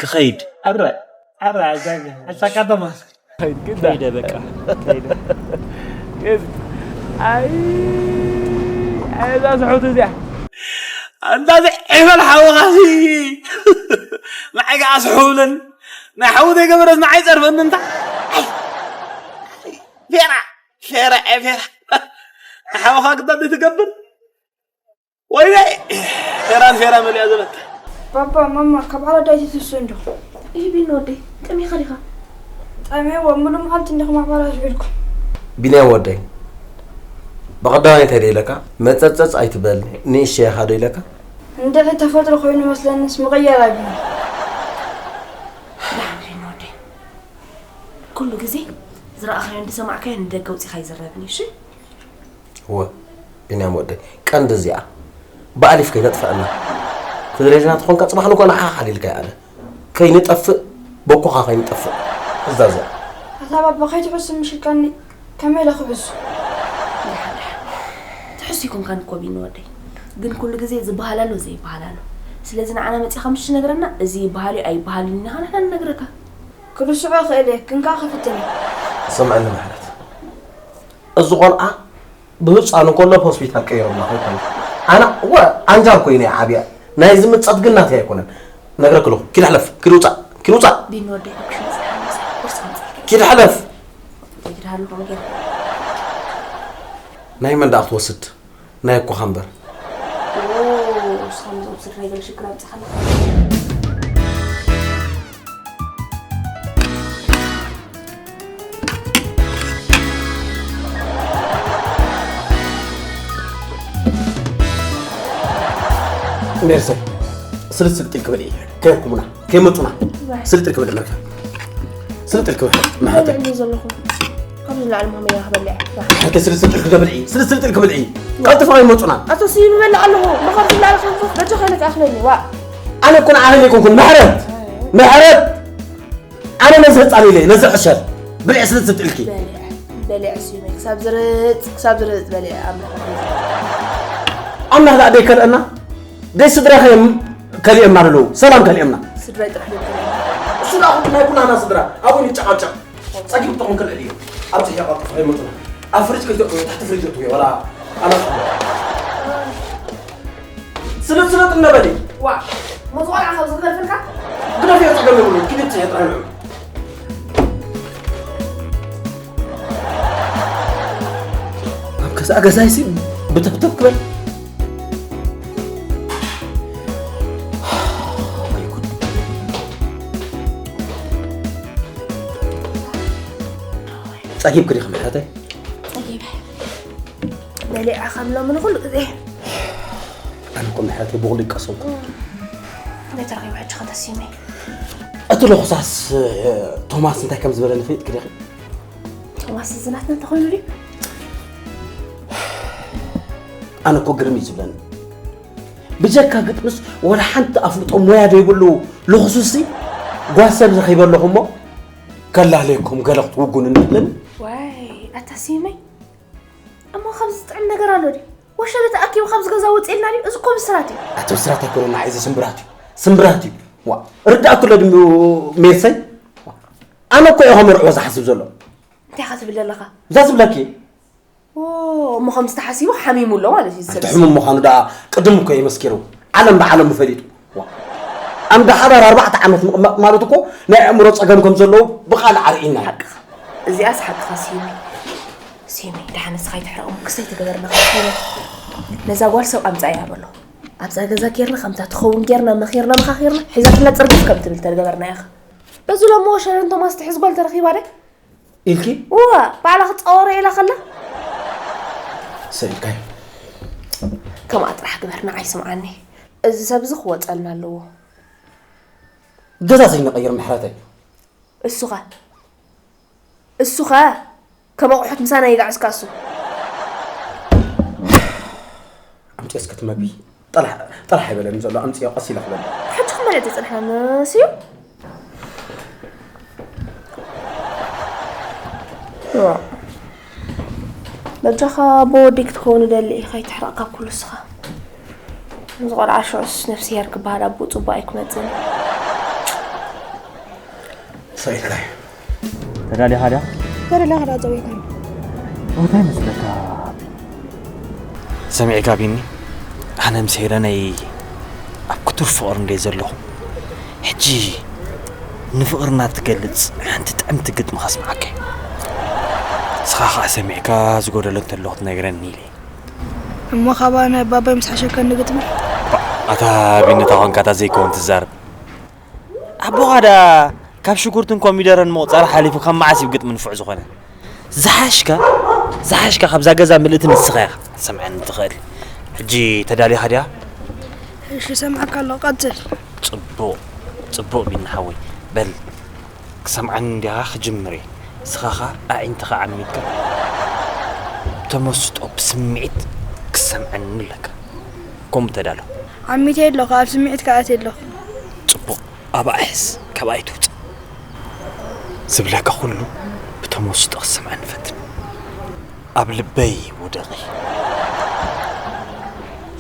ክኸይድ። ኣረ፣ ኣረ፣ ኣዛኛ። ኣሳካ ቶማስ። ከይደ፣ በቃ፣ ከይደ። ከይደ። ኣይ፣ ኣይ፣ እዛ ስሑት እዚኣ። ኣንታ እዚ ዒፈል ሓውኻሲ። ንዓይ ከኣ ኣስሑብለኒ። ናይ ሓዊ ዘይገበረስ ንዓይ ጸርፈኒ እንታ። ኣይ፣ ፌራ፣ ፌራ፣ ኣይ ፌራ። ንሓውኻ ግዳ ዘይትገብር። ወይኔ፣ ፌራን ፌራ መሊኣ ዘበታ። ባባ፣ ማማ፣ ካብ ዓራዳይ ትትሱ እንዶ? ይህ ቢን ወደይ፣ ጠሚኻ ዲኻ? ጠሚዎ፣ ሙሉ መዓልቲ እንዲኹም ኣባላት ውዒልኩም። ቢንያም ወደይ፣ ብቐዳማይ እንታይ ዶ ኢለካ? መጸጸጽ ኣይትበል፣ ንእሽተይ ኢኻ ዶ ኢለካ? እንድዒ ተፈጥሮ ኮይኑ መስለንስ ምቕያር ኣይብሉን። ደሓን ቢን ወደይ። ኩሉ ግዜ ዝረኣኻዮን ዝሰማዕካዮን ንደገ ኣውጺኻ ኣይዝረብን እዩ፣ እሺ? እወ፣ ቢንያም ወደይ፣ ቀንዲ እዚኣ ብኣሊፍ ከይነጥፍኣና። እቲ ደረጃና ተኾንካ ጽባሕ ንግሆ ንዓኻ ሓሊልካ እየ ኣነ። ከይንጠፍእ፣ በኮኻ ከይንጠፍእ። እዛ እዚኣ። ኣታ ባባ፣ ከይትሕሱ ምሽ ኢልካኒ፣ ከመይ ኢለ ክሕሱ? ደሓን፣ ደሓን። ትሕሱ ኣይኮንካን እኮ ቢኒ ወደይ። ግን ኩሉ ግዜ ዝበሃል ኣሎ ዘይበሃል ኣሎ። ስለዚ ንዓና መጺኻ ምሽ ትነግረና፣ እዚ ይበሃል እዩ ኣይበሃልን ኢልካ ንሕና ንነግረካ። ክርስዖ እኽእል እየ፣ ግን ከኣ ክፍትን እየ። ስምዐኒ ምሕረት። እዚ ቆልዓ ብህፃኑ ከሎ ሆስፒታል ቀይሮምና ከይኮነ። ኣነ፣ እወ፣ ዓንጃል ኮይነ እየ ዓብየ። ናይ ዝምፀት ግን ናተይ ኣይኮነን። ነግረክ ኣለኹ። ኪድ ሕለፍ፣ ኪድ ውፃእ፣ ኪድ ውፃእ። ቢኒ ወደይ፣ ኣብ ክሽነ ፅናሕ ምሳሕ ቁርሲ ከምፅእ። ኪድ ሕለፍ። እንታይ ክድሃሉ ከምኡ ገይሩ? ናይ መን ደኣ ክትወስድ? ናይ ኣኮኻ እምበር። ኦ፣ ንስኻ ምስኦም ስድራይ ገለ ሽግር ኣምጻእካ ኣለኻ። ሜርሰይ፣ ስልስል ጥልቂ በሊ። ከየኩሙና፣ ከየመጹና። ስልጥል ክብል ኣለካ። ስልጥል ክብል። መሓተ። በልዕ እንዲዩ ዘለኹ። ካብዚ ንላዕሊ ማመያ ክበልዕ። ሓንቲ ስልስል ጥልቂ ብልዒ። ስልስል ጥልቂ ብልዒ። ቀልጥፋ ይመጹና። ኣቶ ስዩም ይበልዕ ኣለኹ። መኸር ዝላዕሊ ክንፉፍ በጃ ከይነ ክኣኽለኒ። ዋ። ኣነ እኮ ንዓኺ ዘይኮንኩን። ምሕረት። ምሕረት። ኣነ ነዚ ህጻን ኢለ፣ ነዚ ዕሸል። ብልዒ ስልስል ጥልቂ። በልዕ። በልዕ ስዩመይ። ክሳብ ዝርጥ፣ ክሳብ ዝርጥ በልዕ ኣምላኽ። ኣምላኽ ደኣ ደይከልአና? ደይ ስድራኸ ከሊኦምና ዘለዉ፣ ሰላም ከሊኦምና። ስድራይ ጥራሕ ደይ ከሊኦምና። እሱ ደኣ ናይ ኩላና ስድራ፣ ኣብኡ ንጨቃጨቅ። ጸጊብ ተኾን ክልዕል እዩ። ኣብዚ ሕያ ቀልጥፍ ከይመጹና። ኣብ ፍሪጅ ከይተእትዎ፣ ታሕቲ ፍሪጅ እትዎ፣ ወላ ኣናስ። ስለ፣ ስለ ጥነ በሊ። ዋ፣ መዝቆልዓ ካብ ዝኸልፍልካ? ግደፍ እየ ጸገም የብሉን። ኪድ ትሕያ ጥራሕ ንዑ። ኣብ ገዛእ ገዛይሲ ብተብተብ ክበል። ጸጊብኪ ዲኺ ምሕረተይ? ጸጊበ። በሊዐ ከም ሎሚ ንኹሉ ግዜ። ኣነ እኮ ምሕረተይ ብኹሉ ይቀሰውኩ። እንታይ ተረኺቡ ሕጂ ኸ ተሲመይ? እቲ ለኹሳስ ቶማስ እንታይ ከም ዝበለኒ ፈሊጥኪ ዲኺ? ቶማስ እዚ ናትና እንተኾይኑ ድዩ? ኣነ እኮ ግርም እዩ ዝብለኒ። ብጀካ ግጥምስ ወላ ሓንቲ ኣፍልጦ ሞያ ዘይብሉ ልኹሱሲ ጓል ሰብ ረኺበ ኣለኹ እሞ ከላለየኩም ገለ ክትውጉን እንድለኒ። ዋይ፣ ኣታ ሲመይ፣ እሞ ካብዚ ዝጥዕም ነገር ኣሎ ድዩ? ወሸለ ተኣኪቡ ካብዚ ገዛ ወፂእልና ድዩ? እዚ እኮ ብስራት እዩ። ኣቲ ብስራት ኣይኮነን፣ ንዓይ እዚ ስምብራት እዩ። ስምብራት እዩ። ዋ፣ ርዳእኩ ኣሎ ድዩ ሜርሰይ? ኣነ እኮ እየ ከምርዕዎ ዝሓስብ ዘሎ። እንታይ ኢኻ ትብል ዘለኻ? እዛ ዝብለኪ። ኦ፣ እሞ ከምዚ ተሓሲቡ ሓሚሙ ኣሎ ማለት እዩ፣ እዚ ሰብ። ኣቲ ሕሙም ምዃኑ ደኣ ቅድም እኮ እዩ መስኪሩ። ዓለም ብዓለሙ ፈሊጡ። ዋ። ኣንዳ ሓዳር ኣርባዕተ ዓመት ምቕማጥ ማለት እኮ ናይ ኣእምሮ ጸገም ከም ዘለዎ ብቓል ኣርኢና እዩ። ሓቅኻ። እዚኣስ ሓቅኻ ስዩመይ። ስዩመይ፣ ደሓን ንስኻ ኣይትሕረቕ እሞ ክስተይ ትገበርና ስዩመይ። ነዛ ጓል ሰብ ኣምጻእያ በሎ። ኣብዛ ገዛ ጌርና ከምታ ትኸውን ጌርና መኺርና መኻኺርና ሒዛትና ጽርግፍ ከም ትብል ተገበርና ኢኻ። በዚ ሎሞ ሸረን ቶማስ ትሕዝ ጓል ተረኺባ ደ? ኢልኪ? እዋ፣ ባዕላ ክትጻወሮ ኢላ ከላ። ሰኢልካይ። ከምኣ ጥራሕ ግበር፣ ንዓይ ስምዓኒ። እዚ ሰብ እዚ ክወጸልና ኣለዎ። ገዛ ዘይንቐይር ምሕረተይ። እሱኸ? እሱኸ? ከም ኣቑሑት ምሳና ይጋዕዝካ እሱ። ኣምፅኦ እስከ እቲ መግቢ። ጠላሕ፣ ጠላሕ ኣይበለኒ ዘሎ፣ ኣምፅኦ ቀስ ኢለ ክበልዕ። ሕጂ ክመልእ ተፅንሐኒ ስዩ። በጃኻ ኣቦ ወዲ ክትከውን ይደሊ ኢኻ፣ ይትሕረቕ ካብ ኩሉ እስኻ። እዚ ቆልዓ ሽዑስ ነፍስሄር ክበሃል ኣቦ ጽቡቕ ኣይክመጽእን። ሰኢልካዮ። ተዳሊኻ ድያ? ተዳሊኻ ድያ ጸዊዕካኒ? እንታይ መስለካ? ሰሚዕካ ቢኒ፣ ኣነ ምስ ሄለነይ ኣብ ክቱር ፍቕሪ እንደ ዘለኹ፣ ሕጂ ንፍቕርና ትገልጽ ሓንቲ ጥዕምቲ ግጥሚ ከስምዓካ እየ። ንስኻ ኸኣ ሰሚዕካ ዝጎደሎ እንተሎ ክትነግረኒ ኢለ። እሞ ካባ ናይ ባባይ ምስ ሓሸከኒ ግጥሚ? ኣታ ቢኒ፣ እንታይ ኾንካ እታ ዘይከውን ትዛረብ? ኣቦኻ ዳ ካብ ሽጉርትን ኮሚደረን ምቑጻር ሓሊፉ ካብ መዓስ እዩ ግጥሚ ንፉዕ ዝኾነ? ዝሓሽካ፣ ዝሓሽካ ካብዛ ገዛ ምልእቲ ንስኻ ኢኻ ክትሰምዓኒ ትኽእል። ሕጂ ተዳሊኻ ድያ? እሺ፣ ሰምዓካ ኣለኹ፣ ቀጽል። ጽቡቕ፣ ጽቡቕ ቢኒ ሓወይ። በል፣ ክሰምዓኒ እንዲኻ ክጅምር እየ። ንስኻ ኸኣ ኣዒንትኻ ዓሚትካ ብተመስጦ ብስምዒት ክሰምዓኒ ኣለካ። ከምኡ ተዳሎ። ዓሚተ ኣለኹ፣ ኣብ ስምዒት ከኣት ኣለኹ። ጽቡቕ፣ ኣብኣ ሕዝ፣ ካብኣ ኣይትውጽእ። ዝብለካ ኩሉ ብተመስጦ ክሰምዓኒ ፈትን። ኣብ ልበይ ውደቒ።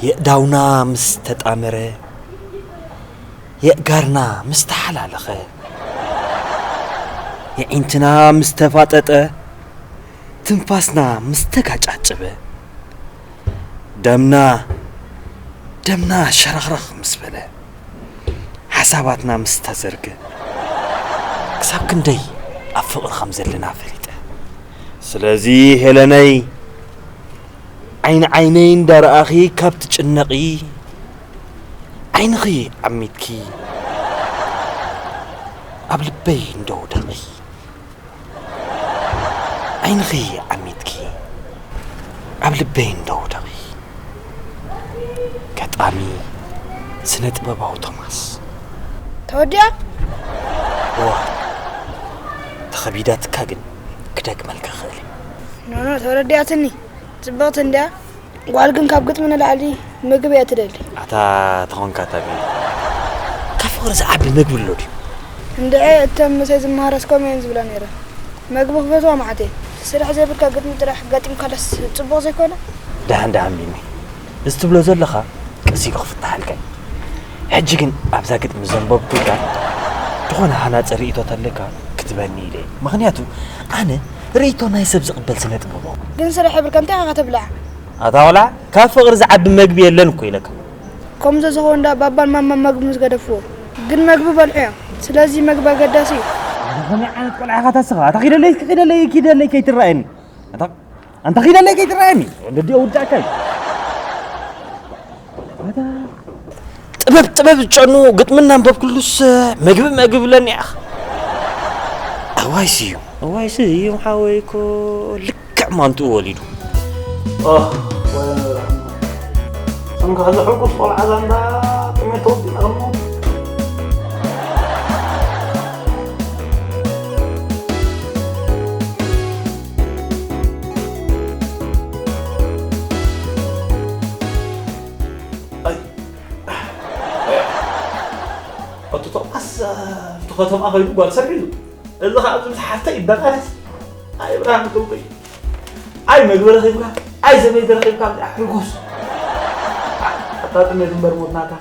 የእዳውና ምስ ተጣመረ፣ የእጋርና ምስ ተሓላለኸ፣ የዒንትና ምስ ተፋጠጠ፣ ትንፋስና ምስ ተጋጫጨበ፣ ደምና፣ ደምና ሸረኽረኽ ምስ በለ፣ ሓሳባትና ምስ ተዘርገ፣ ክሳብ ክንደይ ኣብ ፍቕሪ ከም ዘለና ፈሊጠ። ስለዚ ሄለነይ፣ ዓይኒ ዓይነይ እንዳረኣኺ ካብ ትጭነቒ፣ ዓይንኺ ዓሚትኪ ኣብ ልበይ እንዶ ውደቒ። ዓይንኺ ዓሚትኪ ኣብ ልበይ እንዶ ውደቒ። ገጣሚ ስነ ጥበባዊ ቶማስ። ተወዲኣ? እዋ፣ ተኸቢዳትካ ግን ክደግመልካ ክእል እየ። ኖኖ፣ ተረዲኣትኒ። ጽብቕቲ እንድያ። ጓል ግን ካብ ግጥሚ ንላዕሊ ምግቢ እያ ትደሊ። ኣታ ተኾንካ እታ ቢኒ። ካብ ፍቕሪ ዝዓቢ ምግቢ ኣሎ ድዩ? እንድዒ እተን ምሰይ ዝመሃረስ ከምኡ እየን ዝብላ ነይረን። ምግቢ ክፈትዋ መዓት እየ። ስራሕ ዘይብልካ ግጥሚ ጥራሕ ገጢምካለስ ጽቡቕ ዘይኮነ? ደሓን ደሓን ቢኒ። እዚ ትብሎ ዘለኻ ቀስ ኢሉ ክፍታሓልካ እዩ። ሕጂ ግን ኣብዛ ግጥሚ ዘንበብኩልካ ዝኾነ ሃናጺ ርእይቶ ተለካ ክትበኒ ኢለ እየ። ምኽንያቱ ኣነ ርእይቶ ናይ ሰብ ዝቕበል ስነ ጥበባዊ። ግን ስራሕ የብልካ እንታይ ኢኻ ከተብልዓ? ኣታ ቆልዓ፣ ካብ ፍቕሪ ዝዓቢ መግቢ የለን እኮ ኢለካ። ከምዚ ዝኸውን ደኣ ባባን ማማን መግቢ ምስ ገደፍዎ፣ ግን መግቢ በልዑ እዮም። ስለዚ መግቢ ኣገዳሲ እዩ። ኣታ ከመይ ዓይነት ቆልዓ ኢኻ ታስኻ? ኣታ ኪደለይ፣ ኪደለይ፣ ኪደለይ ከይትረኣየኒ። ኣታ፣ ኣንታ ኪደለይ ከይትረኣየኒ። ወለዲ ኣውዳእካ እዩ። ኣታ ጥበብ፣ ጥበብ ዝጨኑ ግጥሚ እናንበብኩሉስ መግቢ፣ መግቢ ብለኒ ኢኻ። እዋይ ስዩም፣ እዋይ ስዩም ሓወይ እኮ ልክዕ ማንትኡ ወሊዱ። ኦህ፣ ወይነ በላዕና። ስምካ ዘሕጉስ ቆልዓ ዛንዳ ጥሜት ተወዲእና እሞ። ኣይ። ኣቶ ቶማስ፣ ኣብቲ ከተማ ከይዱ ጓል ሰብ ሒዙ። እዚ ኸዓ ኣብዚ ምስ ሓፍተይ ይበራረስ። ኣይ ብርሃን ጥውቂ። ኣይ መግቢ ረኺብካ፣ ኣይ ሰበይቲ ረኺብካ፣ ሕጉስ። ኣታ ጥሜት እምበር ሞት ናታ።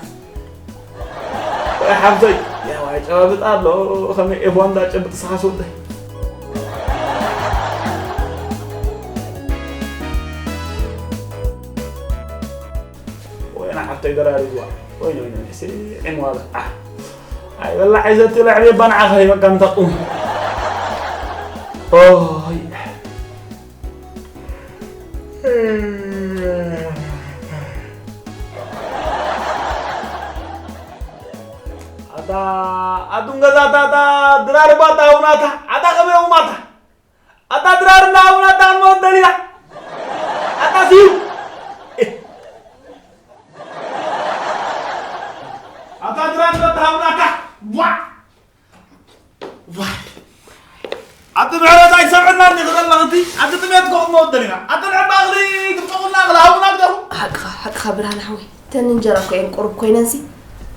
ወይ ሓፍተይ፣ ያው ኣይጨባብጥ ኣሎ፣ ከመይ ኤቦ እንዳጨብጥ ስኻ ሰውደይ። ወይ ንሓፍተይ ደራሪብዋ። ወይ፣ ወይ፣ ወይ፣ ስዒሙ ኣለ። ኣሕ። ኣይበላዕ ኣይዘትዩ ለዕቤባ ንዓኻ ይበቃ እንተቑ። ኦይ። ኣታ ኣዱን ገዛታ ኣታ ድራርባ ኣታ ውናታ ኣታ ከመይ ውማታ ኣታ ድራር እና ውናታ እንመወት ደሊና ኣታ ስዩ ኣታ ድራር እንዳተሃውናታ ዋ ኣቲ ምሕረት ኣይሰምዕና እንዲ ክዘለኽቲ ኣቲ ጥሜት ከቕሞ ወደሊና ኣቲ ንዕባ እኽሊ ግብፀቑልና እኽሊ ሃቡና ግደፉ ሓቅኻ ሓቅኻ ብርሃን ሓወይ ተን እንጀራ እኮ እየን ቁሩብ ኮይነንሲ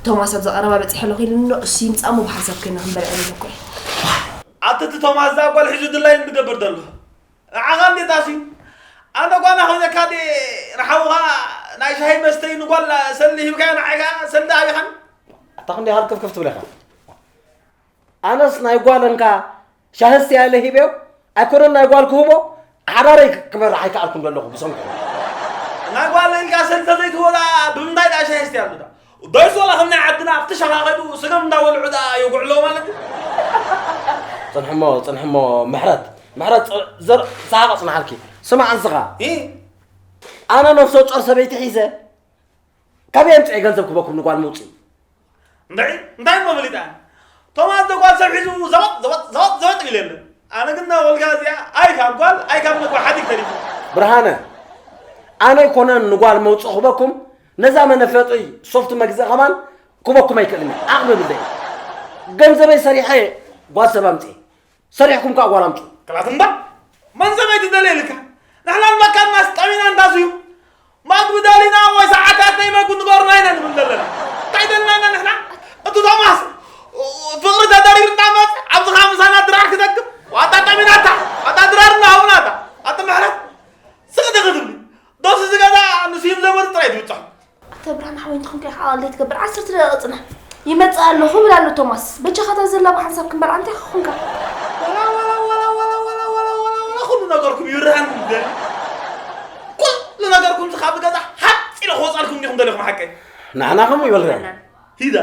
ቶማስ ኣብ ዘቐረባ በፂሐ ኣለኹ ኢሉ እሱ ይምፃሞ ብሓንሳብ ኮይና ክንበልዐ ኢለ እኮ እየ ኣቲ እቲ ቶማስ ዛ ጓል ሒዙ ድላይ እንድገብር ዘሎ ንዓኻ እንዴት ኣስዩ ኣነ ጓና ኮይነካ ዴ ንሓውኻ ናይ ሻሂ መስተይ ንጓል ሰልዲ ሂብካዮ ንዓይካ ሰልዲ ሃቢኻኒ ኣታ ክንደይ ሃልክፍክፍ ትብለኻ ኣነስ ናይ ጓል እንካ ሻሂ እስቲ ኢለ ሂበዮ ኣይኮነን ናይ ጓል ክህቦ ሓዳረይ ክመርሕ ኣይከኣልኩን ዘለኹ ብሰንኩ። ናይ ጓል ኢልካ ሰልተ ዘይትህቦ ደኣ ብምንታይ ደኣ ሻሂ እስቲ ኣሉ ደኣ? ዶይስ ወላ ከም ናይ ዓድና ኣብቲ ሸኻ ከይዱ ስገም እንዳበልዑ ደኣ የጉዕሎ ማለት እዩ። ጽንሕሞ ጽንሕሞ ምሕረት ምሕረት ዘር ሳሃቕ ጽንሓልኪ ስማዕ እንስኻ ኣነ ነፍሰ ጾር ሰበይቲ ሒዘ ካበይ ኣምጽኤ ገንዘብ ክበኩም ንጓል ምውጽእ እንታይ እንታይ እሞ ፈሊጠ ኣነ ቶማስ ዶ ጓል ሰብ ሒዙ ዘበጥ ዘበጥ ዘበጥ ዘበጥ ኢሉ የለን ኣነ ግን ና ወልጋ እዚኣ ኣይ ካብ ጓል ኣይ ካብ ነጓ ሓዲግ ተሪፉ ብርሃነ ኣነ ኣይኮነን ንጓል መውፅእ ክበኩም ነዛ መነፈጢ ሶፍት መግዝእ ከማን ክበኩም ኣይክእልን እየ ዓቕሚ የብለይ ገንዘበይ ሰሪሐ ጓል ሰብ ኣምፅእ ሰሪሕኩም ከዓ ጓል ኣምፁ። ቅላት እምባ መን ሰበይቲ ደልየ ኢልካ ንሕና ንመካንናስ ጠሚና እንዳስዩ ማግቢ ደሊና ወይ ሰዓታት ናይ መግቢ ንገሩና ኢና ንብል ዘለና እንታይ ደልና ኢና ንሕና እቲ ቶማስ ፍቕሪ ተደሪሩ እንዳመፅ ኣብዚ ከዓ ምሳና ድራር ክደግም ዋጣ ጠሚናታ ዋጣ ድራር እናሃቡናታ ኣቲ ምሕረት ስቕ ድኺ ትብሊ ዶስ እዚ ገዛ ንስዩም ዘመዱ ጥራይ ትብፅሖ ኣታ ብርሃን ሓወይ እንተኾንካ ኢኻ ኣቐል ዘይትገብር ዓሰርተ ደቂቕ ጽናሕ። ይመጽእ ኣለኹ ይብል ኣሎ ቶማስ። በጃኻ እታ ዘላ ብሓንሳብ ክንበልዓ እንታይ ኾንካ? ወላ ወላ ወላ ወላ ወላ ወላ ወላ ወላ ኩሉ ነገርኩም ይብርሃን ይደል ኩሉ ነገርኩም እዚ ካብ ገዛ ሓፂለ ክወፃልኩም እንዲኹም ደሊኹም ሓቀይ ንሕና ከምኡ ይበልረና ሂዳ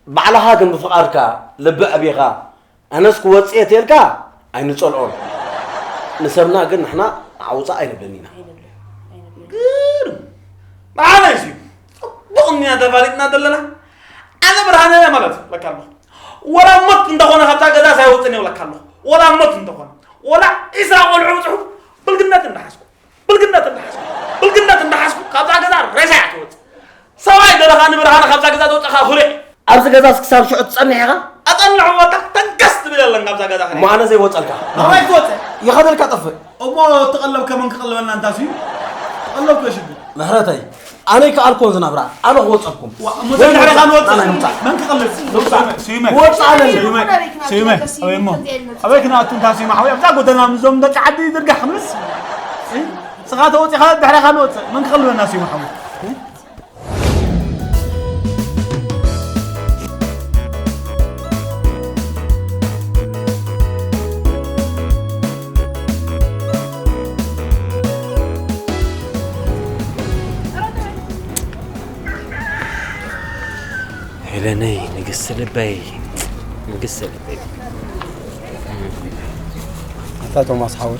ባዕልኻ ግን ብፍቓድካ ልቢ ኣቢኻ ኣነስ ክወፅእ እየ ተልካ ኣይንፀልኦን ንሰብና ግን ንሕና ኣውፃእ ኣይንብልን ኢና ግርም ብሓመይ ሲ ፅቡቕ እኒና ተፋሊጥና ዘለና ኣነ ብርሃነ እየ ማለት ይብለካ ኣለኹ ወላ ሞት እንተኾነ ካብታ ገዛ ሳይወፅን ይብለካ ኣለኹ ወላ ሞት እንተኾነ ወላ ዒስራ ቆልዑ ብፅሑ ብልግነት እንዳሓዝኩ ብልግነት እንዳሓዝኩ ብልግነት እንዳሓዝኩ ካብዛ ገዛ ሬሳ እያ ትወፅእ ሰብኣይ ዘለኻ ንብርሃነ ካብዛ ገዛ ተውፀኻ ኩርዕ ኣብዚ ገዛስ ክሳብ ሽዑ ትፀንሕ ኢኻ ኣፀንሑ በቃ ተንከስ ትብል የለን ካብዛ ገዛ እሞ ኣነ ዘይወፀልካ ናባይ ትወፀ ይኸደልካ ጠፍእ እሞ ትቐለብ ከመን ክቐልበና እንታስ እዩ ተቐለብኩ የሽግር ምሕረተይ ኣነ ይከኣልኩ ዝነብራ ኣነ ክወፀኩም ድሕሪኻ ንወፅእ መን ክቐልብ ወፅእ ኣለኒ ስዩመ ኣበይ እሞ ኣበይ ክንኣቱ እንታ ስዩመ ሓወይ ኣብዛ ጎደና ምዞም ደቂ ዓዲ ይድርጋሕ ክንብልስ ስኻ ተወፂኻ ድሕሪኻ ንወፅእ መን ክቐልበና ስዩመ ሓወይ ሄለነይ ንግስቲ ልበይ ንግስቲ ልበይ ኣታ ቶማስ ሓወይ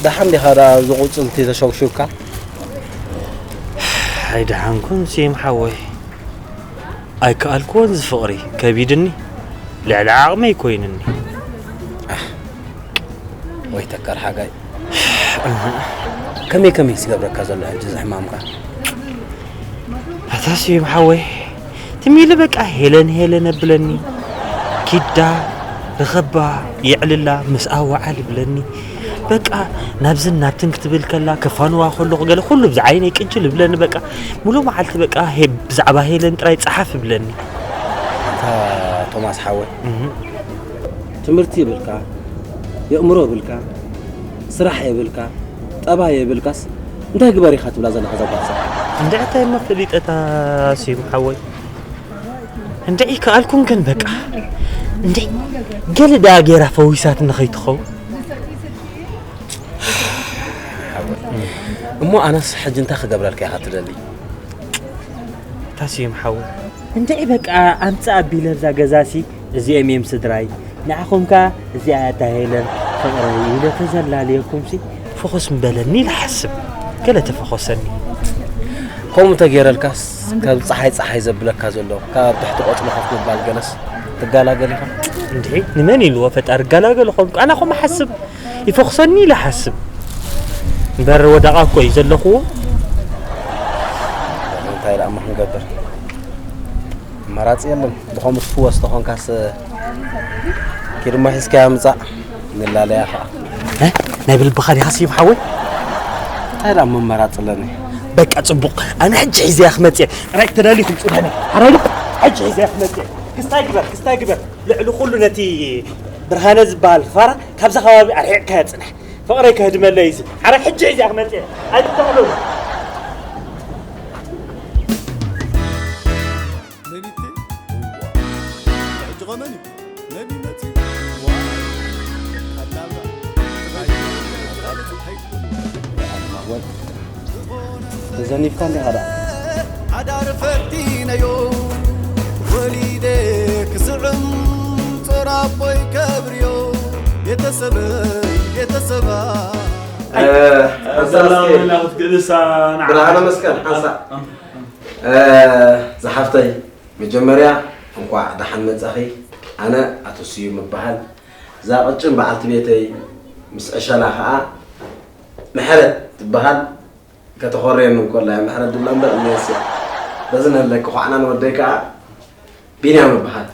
ደሓን ዲኻ ደኣ ኣብዚ ቁጽልቲ ተሸውሽውካ ኣይደሓንኩን ሲም ሓወይ ኣይከኣልክዎን እዚ ፍቕሪ ከቢድኒ ልዕሊ ዓቕመይ ኮይንኒ ወይ ተካል ሓጋይ ከመይ ከመይ ዝገብረካ ዘሎ ሕጂ እዚ ሕማምካ ኣታ ስዩም ሓወይ ትም ኢሉ በቃ ሄለን ሄለን ኣብለኒ ኪዳ ርኸባ የዕልላ ምስኣ ወዓል ይብለኒ በቃ ናብዝን ናብትን ክትብል ከላ ከፋንዋ ከለኹ ገለ ኩሉ ብዚ ዓይነይ ቅጅል ይብለኒ በቃ ሙሉእ መዓልቲ በቃ ብዛዕባ ሄለን ጥራይ ጸሓፍ ይብለኒ ቶማስ ሓወይ ትምህርቲ ይብልካ የእምሮ ይብልካ ስራሕ የብልካ ጠባይ የብልካስ እንታይ ግበር ኢኻ ትብላ ዘለኻ እዛ ጓል ሰብ እንድዒ እንታይ እሞ ፈሊጠታ ስዩም ሓወይ እንድዒ ከኣልኩን ግን በቃ እንድዒ ገለ ደኣ ገይራ ፈዊሳትኒ ከይትኸውን እሞ ኣነስ ሕጂ እንታይ ክገብረልካ ኢኻ ትደሊ እታ ስዩም ሓወይ እንድዒ በቃ ኣምጽእ ኣቢለ ኣብዛ ገዛሲ እዚኦም እዮም ስድራይ፣ ንዓኹም ከኣ እዚኣ እያ ኣታ ሄለን ፍቕረይ ኢለ ተዘላለየኩምሲ ፍኹስ ምበለኒ ኢለ ሓስብ። ገለ ተፈኾሰኒ። ከምኡ ተገይረልካስ ካብ ጸሓይ ጸሓይ ዘብለካ ዘሎ ካብ ትሕቲ ቆጽሊ ኮፍ ምባል ገለስ ትጋላገል ኢኻ። እንድዒ ንመን ኢልዎ ፈጣሪ እጋላገል ኾንኩ ኣነ ኸም ሓስብ ይፈኹሰኒ ኢለ ሓስብ። እምበር ወደቓ እኮ እዩ ዘለኹዎ። እንታይ ደኣ እሞ ክንገብር? ኣማራጺ የለን። ብኸምኡ ትፍወስ ተኾንካስ ኪድ እሞ ሒዝካያ ምጻእ ንላለያ ኸዓ። እ? ናይ ብልብኻ ዲኻ ስዩም ሓወይ? እንታይ ደኣ እሞ ኣማራጺ ኣለኒ? በቃ ጽቡቕ። ኣነ ሕጂ ሒዘያ ክመጽእ እየ። ራይ ተዳሊኹም ጽናኒ። ኣራይ ሕጂ ሒዘያ ክመጽእ እየ። ክስታይ ግበር፣ ክስታይ ግበር። ልዕሊ ኩሉ ነቲ ብርሃነ ዝበሃል ፋራ ካብዛ ከባቢ ኣርሒቕካዮ ጽናሕ። ፍቕረይ ከህድመለይ እዚ። ኣረ ሕጂ ሒዘያ ክመጽእ እየ። ኣይትተኽሉኒ። ተዘኒፍካ እንዲኻ ደኣ። ሓዳር ፈቲነዮ ወሊደ ክስዕም ጾር ኣቦይ ከብርዮ ቤተሰበይ ቤተሰባ። እ፣ ሓንሳእ ሰላም እስኪ። ኢልና ክትግእሳ ንዓ። ብርሃነ መስቀል፣ ሓንሳእ። እ፣ ዝሓፍተይ፣ መጀመርያ እንኳዕ ደሓን መጻኺ። ኣነ ኣቶ ስዩም እበሃል። እዛ ቅጭን በዓልቲ ቤተይ ምስ ዕሸላ ኸኣ ምሕረት ትበሃል። ከተኾርየኒ እንኮላ እያ ምሕረት ድብላ እምበር እኔስ እያ። በዚ ንህለኪ ኳዕናን ወደይ ከኣ ቢንያም እበሃል።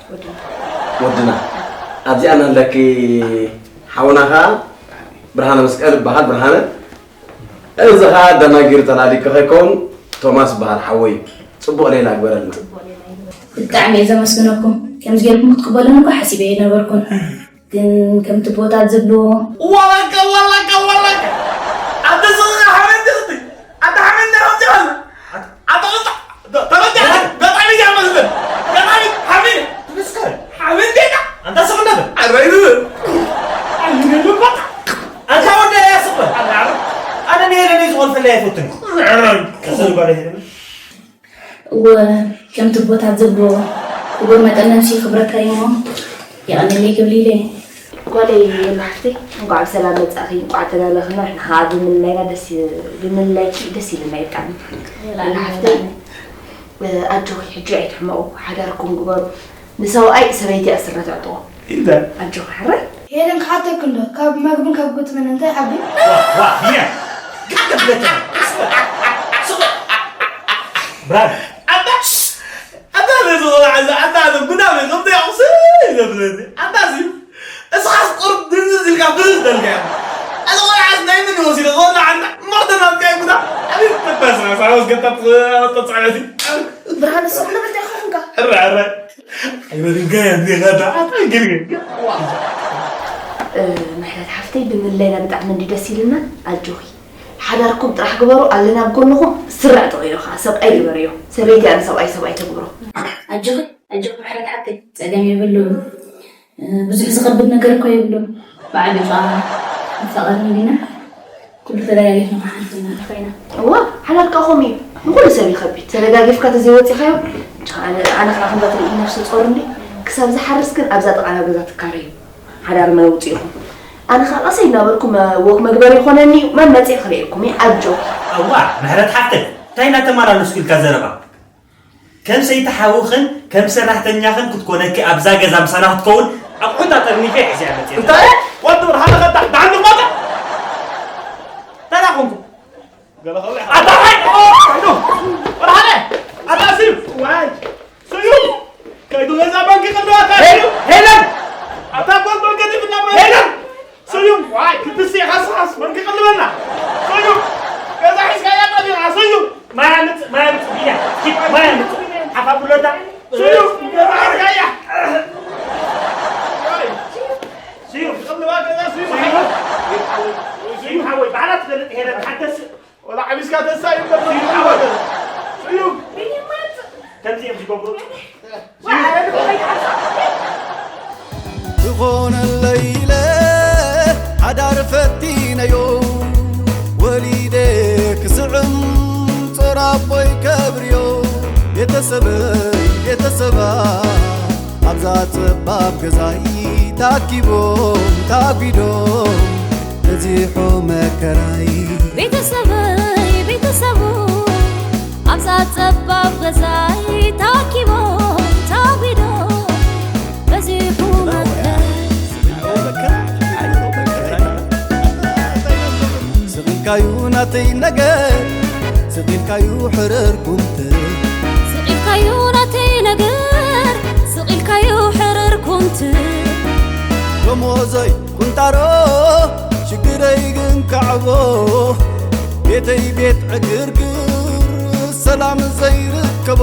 ወድና። ኣብዚኣ ንህለኪ ሓውና ከኣ ብርሃነ መስቀል እበሃል። ብርሃነ፣ እዚ ኸኣ ደናጊር ተላሊኪ ከይከውን ቶማስ እበሃል ሓወይ። ጽቡቕ ሌላ ግበረልና። ብጣዕሚ እየ ዘመስግነኩም። ከምዚ ጌርኩም ክትቅበሉኒ እኮ ሓሲበ ኣይነበርኩን። ግን ከምቲ ቦታት ዝብልዎ ዋላካ ዋላካ ዋላካ ኣንተ ስኻ ሓበን ዲኽቲ ኣንተ ሓበን ዲኻ ከምዚ ኣለ ኣንተ ቅጣ ተረዳ ገጣሚ ዲያ መስል ገጣሚ ሓበን ትመስከር ሓበን ዲኻ ኣንተ ስቕ ነበር ኣረይ ዝብል ኣይነ ልባታ ኣንተ ወደ ያስበ ኣረ ኣነ ነየ ለኔ ዝኾን ፈለያ ይፈትን ከሰል ባለ ሄደ እወ፣ ከምቲ ኣቦታት ዝብልዎ፣ ክቡር መጠን ነብሲ ክብረካ እዩ እሞ፣ የቐንየለይ ክብል ኢለ እየ። ጓለይ የላ ሓፍተይ፣ እንቋዕ ብሰላም መጻእኺ፣ እንቋዕ ተላለኽና፣ ንሕና ኸዓ ብምልላይና ደስ ይ-፣ ብምልላይኪ ደስ ኢሉና እዩ ብጣዕሚ። የላ ሓፍተይ፣ ኣጆኺ፣ ሕጂ ኣይትሕመቑ፣ ሓዳርኩም ግበሩ። ንሰብኣይ ሰበይቲ እያ ስረ ተዕጥቖ። ኢለ። ኣጆኺ ሕራይ። ሄለን ክሓተኪ እንዶ፣ ካብ መግብን ካብ ግጥምን እንታይ ሓቢ? ዋ፣ ዋ፣ ቢንያም፣ ካብ ክትለኪ። ስቕ፣ ስቕ። ብራን። ኣታ፣ ኣታ ነዚ ቆልዓ እዚ፣ ኣታ ነዚ ጉዳም እዩ፣ ከምዚ ያቑ ስይ ዘብለኒ። ኣታ እዚ፣ እስኻስ ቁሩብ ድንዝዝ ኢልካ ብዝዝ ተልካ። እዚ ቆልዓስ ናይ ምን ይወስዶ? ዝወልዓ ኣንታ፣ እሞ ተናትካ ይጉዳ። ኣቤት ተባስራ፣ ሳሮስ ገጣ፣ ተጻዕበቲ። ብርሃን፣ ስቕ ንብል እንታይ ኾንካ? ሕረ፣ ሕረ። ኣይበልንካዮ እንዲኻ ደኣ፣ ኣታ ግርግር። እ፣ ምሕረት ሓፍተይ፣ ብምለይና ብጣዕሚ እንዲ ደስ ኢልና፣ ኣጆኺ። ሓዳርኩም ጥራሕ ግበሩ፣ ኣለና ኣብ ጎንኹም። ስራዕ ጥቕዮ ኸዓ፣ ሰብኣይ ግበርዮ። ሰበይቲ ኣነ ሰብኣይ፣ ሰብኣይ ተግብሮ። ኣጆኺ፣ ኣጆኺ ምሕረት ሓፍተይ፣ ጸገም የብሉን። እ፣ ብዙሕ ዝኸብድ ነገር እኮ የብሉን። ባዕሉ ኸዓ ንፋቐር እንዲና። ኩሉ ተደጋጊፍና ሓንቲ ንኾይና። እዋ፣ ሓዳር ከኣ ከምኡ እዩ። ንኹሉ ሰብ ይኸብድ። ተደጋጊፍካ ተዘይወጺኻዮ፣ ኣነ፣ ኣነ ከኣ ከምዛ ትርእይ ነፍሰ ጾር እንዲ፣ ክሳብ ዝሓርስ ግን ኣብዛ ጥቓና ገዛ ትካረዩ። ሓዳር መለውጢ ኢኹም። ኣነ ከኣ ቀሰይ እናበልኩ መ-፣ ወክ መግበሪ ይኾነኒ እዩ። መን መጺእ ክርእየኩም እዩ። ኣጆ። እዋ፣ ምሕረት ሓፍተይ፣ እንታይ እናተመላለስኩ ኢልካ ዘረባ? ከም ሰይቲ ሓውኽን ከም ሰራሕተኛኽን ክትኮነኪ ኣብዛ ገዛ ምሳና ክትከውን ኣቑሑት ኣጠርኒፈ እየ ሒዘያ መፅየ። እንታይ? ወዲ ብርሃነ ኸታ፣ ደሓን ዶ መጣ? እንታይ ደኣ ኾንኩ? ገለ ኸብለ። ኣታ ኸይዱ! ብርሃነ! ኣታ ስዩ! ዋይ! ስዩ! ከይዱ ገዛ ባንክ ይቕልዋ፣ ኣታ ሄ-፣ ስዩ! ሄለን! ኣታ ጎል ባንክ ይፍላ፣ ሄለን! ስዩም፣ ዋይ፣ ክትስእ ኢኻ ስኻስ፣ መን ክቕልበና? ስዩም፣ ገዛ ሒዝካያ ጠፊእኻ፣ ስዩም። ማይ ኣምጽእ፣ ማይ ኣምጽእ፣ ብያ። እስኪ፣ ማይ ኣምጽእ። ሓፋ ብሎታ። ስዩም፣ ገዛ ሒዝካያ። ዋይ። ስዩም። ክቕልባ ገዛ፣ ስዩም። ስዩም ሓወይ፣ ባዕላ ትፈልጥ ሄለን፣ ሓደስ። ወላ ዓቢስካ ተሳኢሉ ነበር። ስዩም ዓወት። ስዩም። ከምዚ እዮም ዝገብሩ። ዝኾነለይ ኢለ ሓዳር ፈቲነዮ። ወሊደ ክስዕም ጾር ኣቦይ ከብርዮ። ቤተሰበይ፣ ቤተሰባ ኣብዛ ጸባብ ገዛይ ታኪቦም ታጒዶም በዚሑ መከራይ። ቤተሰበይ ቤተሰቡ ኣብዛ ጸባብ ገዛይ ታኪቦም ታጒዶም በዚሑ መከራይ። ስቕ ኢልካዩ ናተይ ነገር፣ ስቕ ኢልካዩ ሕርር ኩምትር። ስቕ ኢልካዩ ናተይ ነገር፣ ስቕ ኢልካዩ ሕርር ኩምትር። ደሞዘይ ቁንጣሮ፣ ሽግረይ ግን ካዕቦ። ቤተይ ቤት ዕግርግር፣ ሰላም ዘይርከቦ።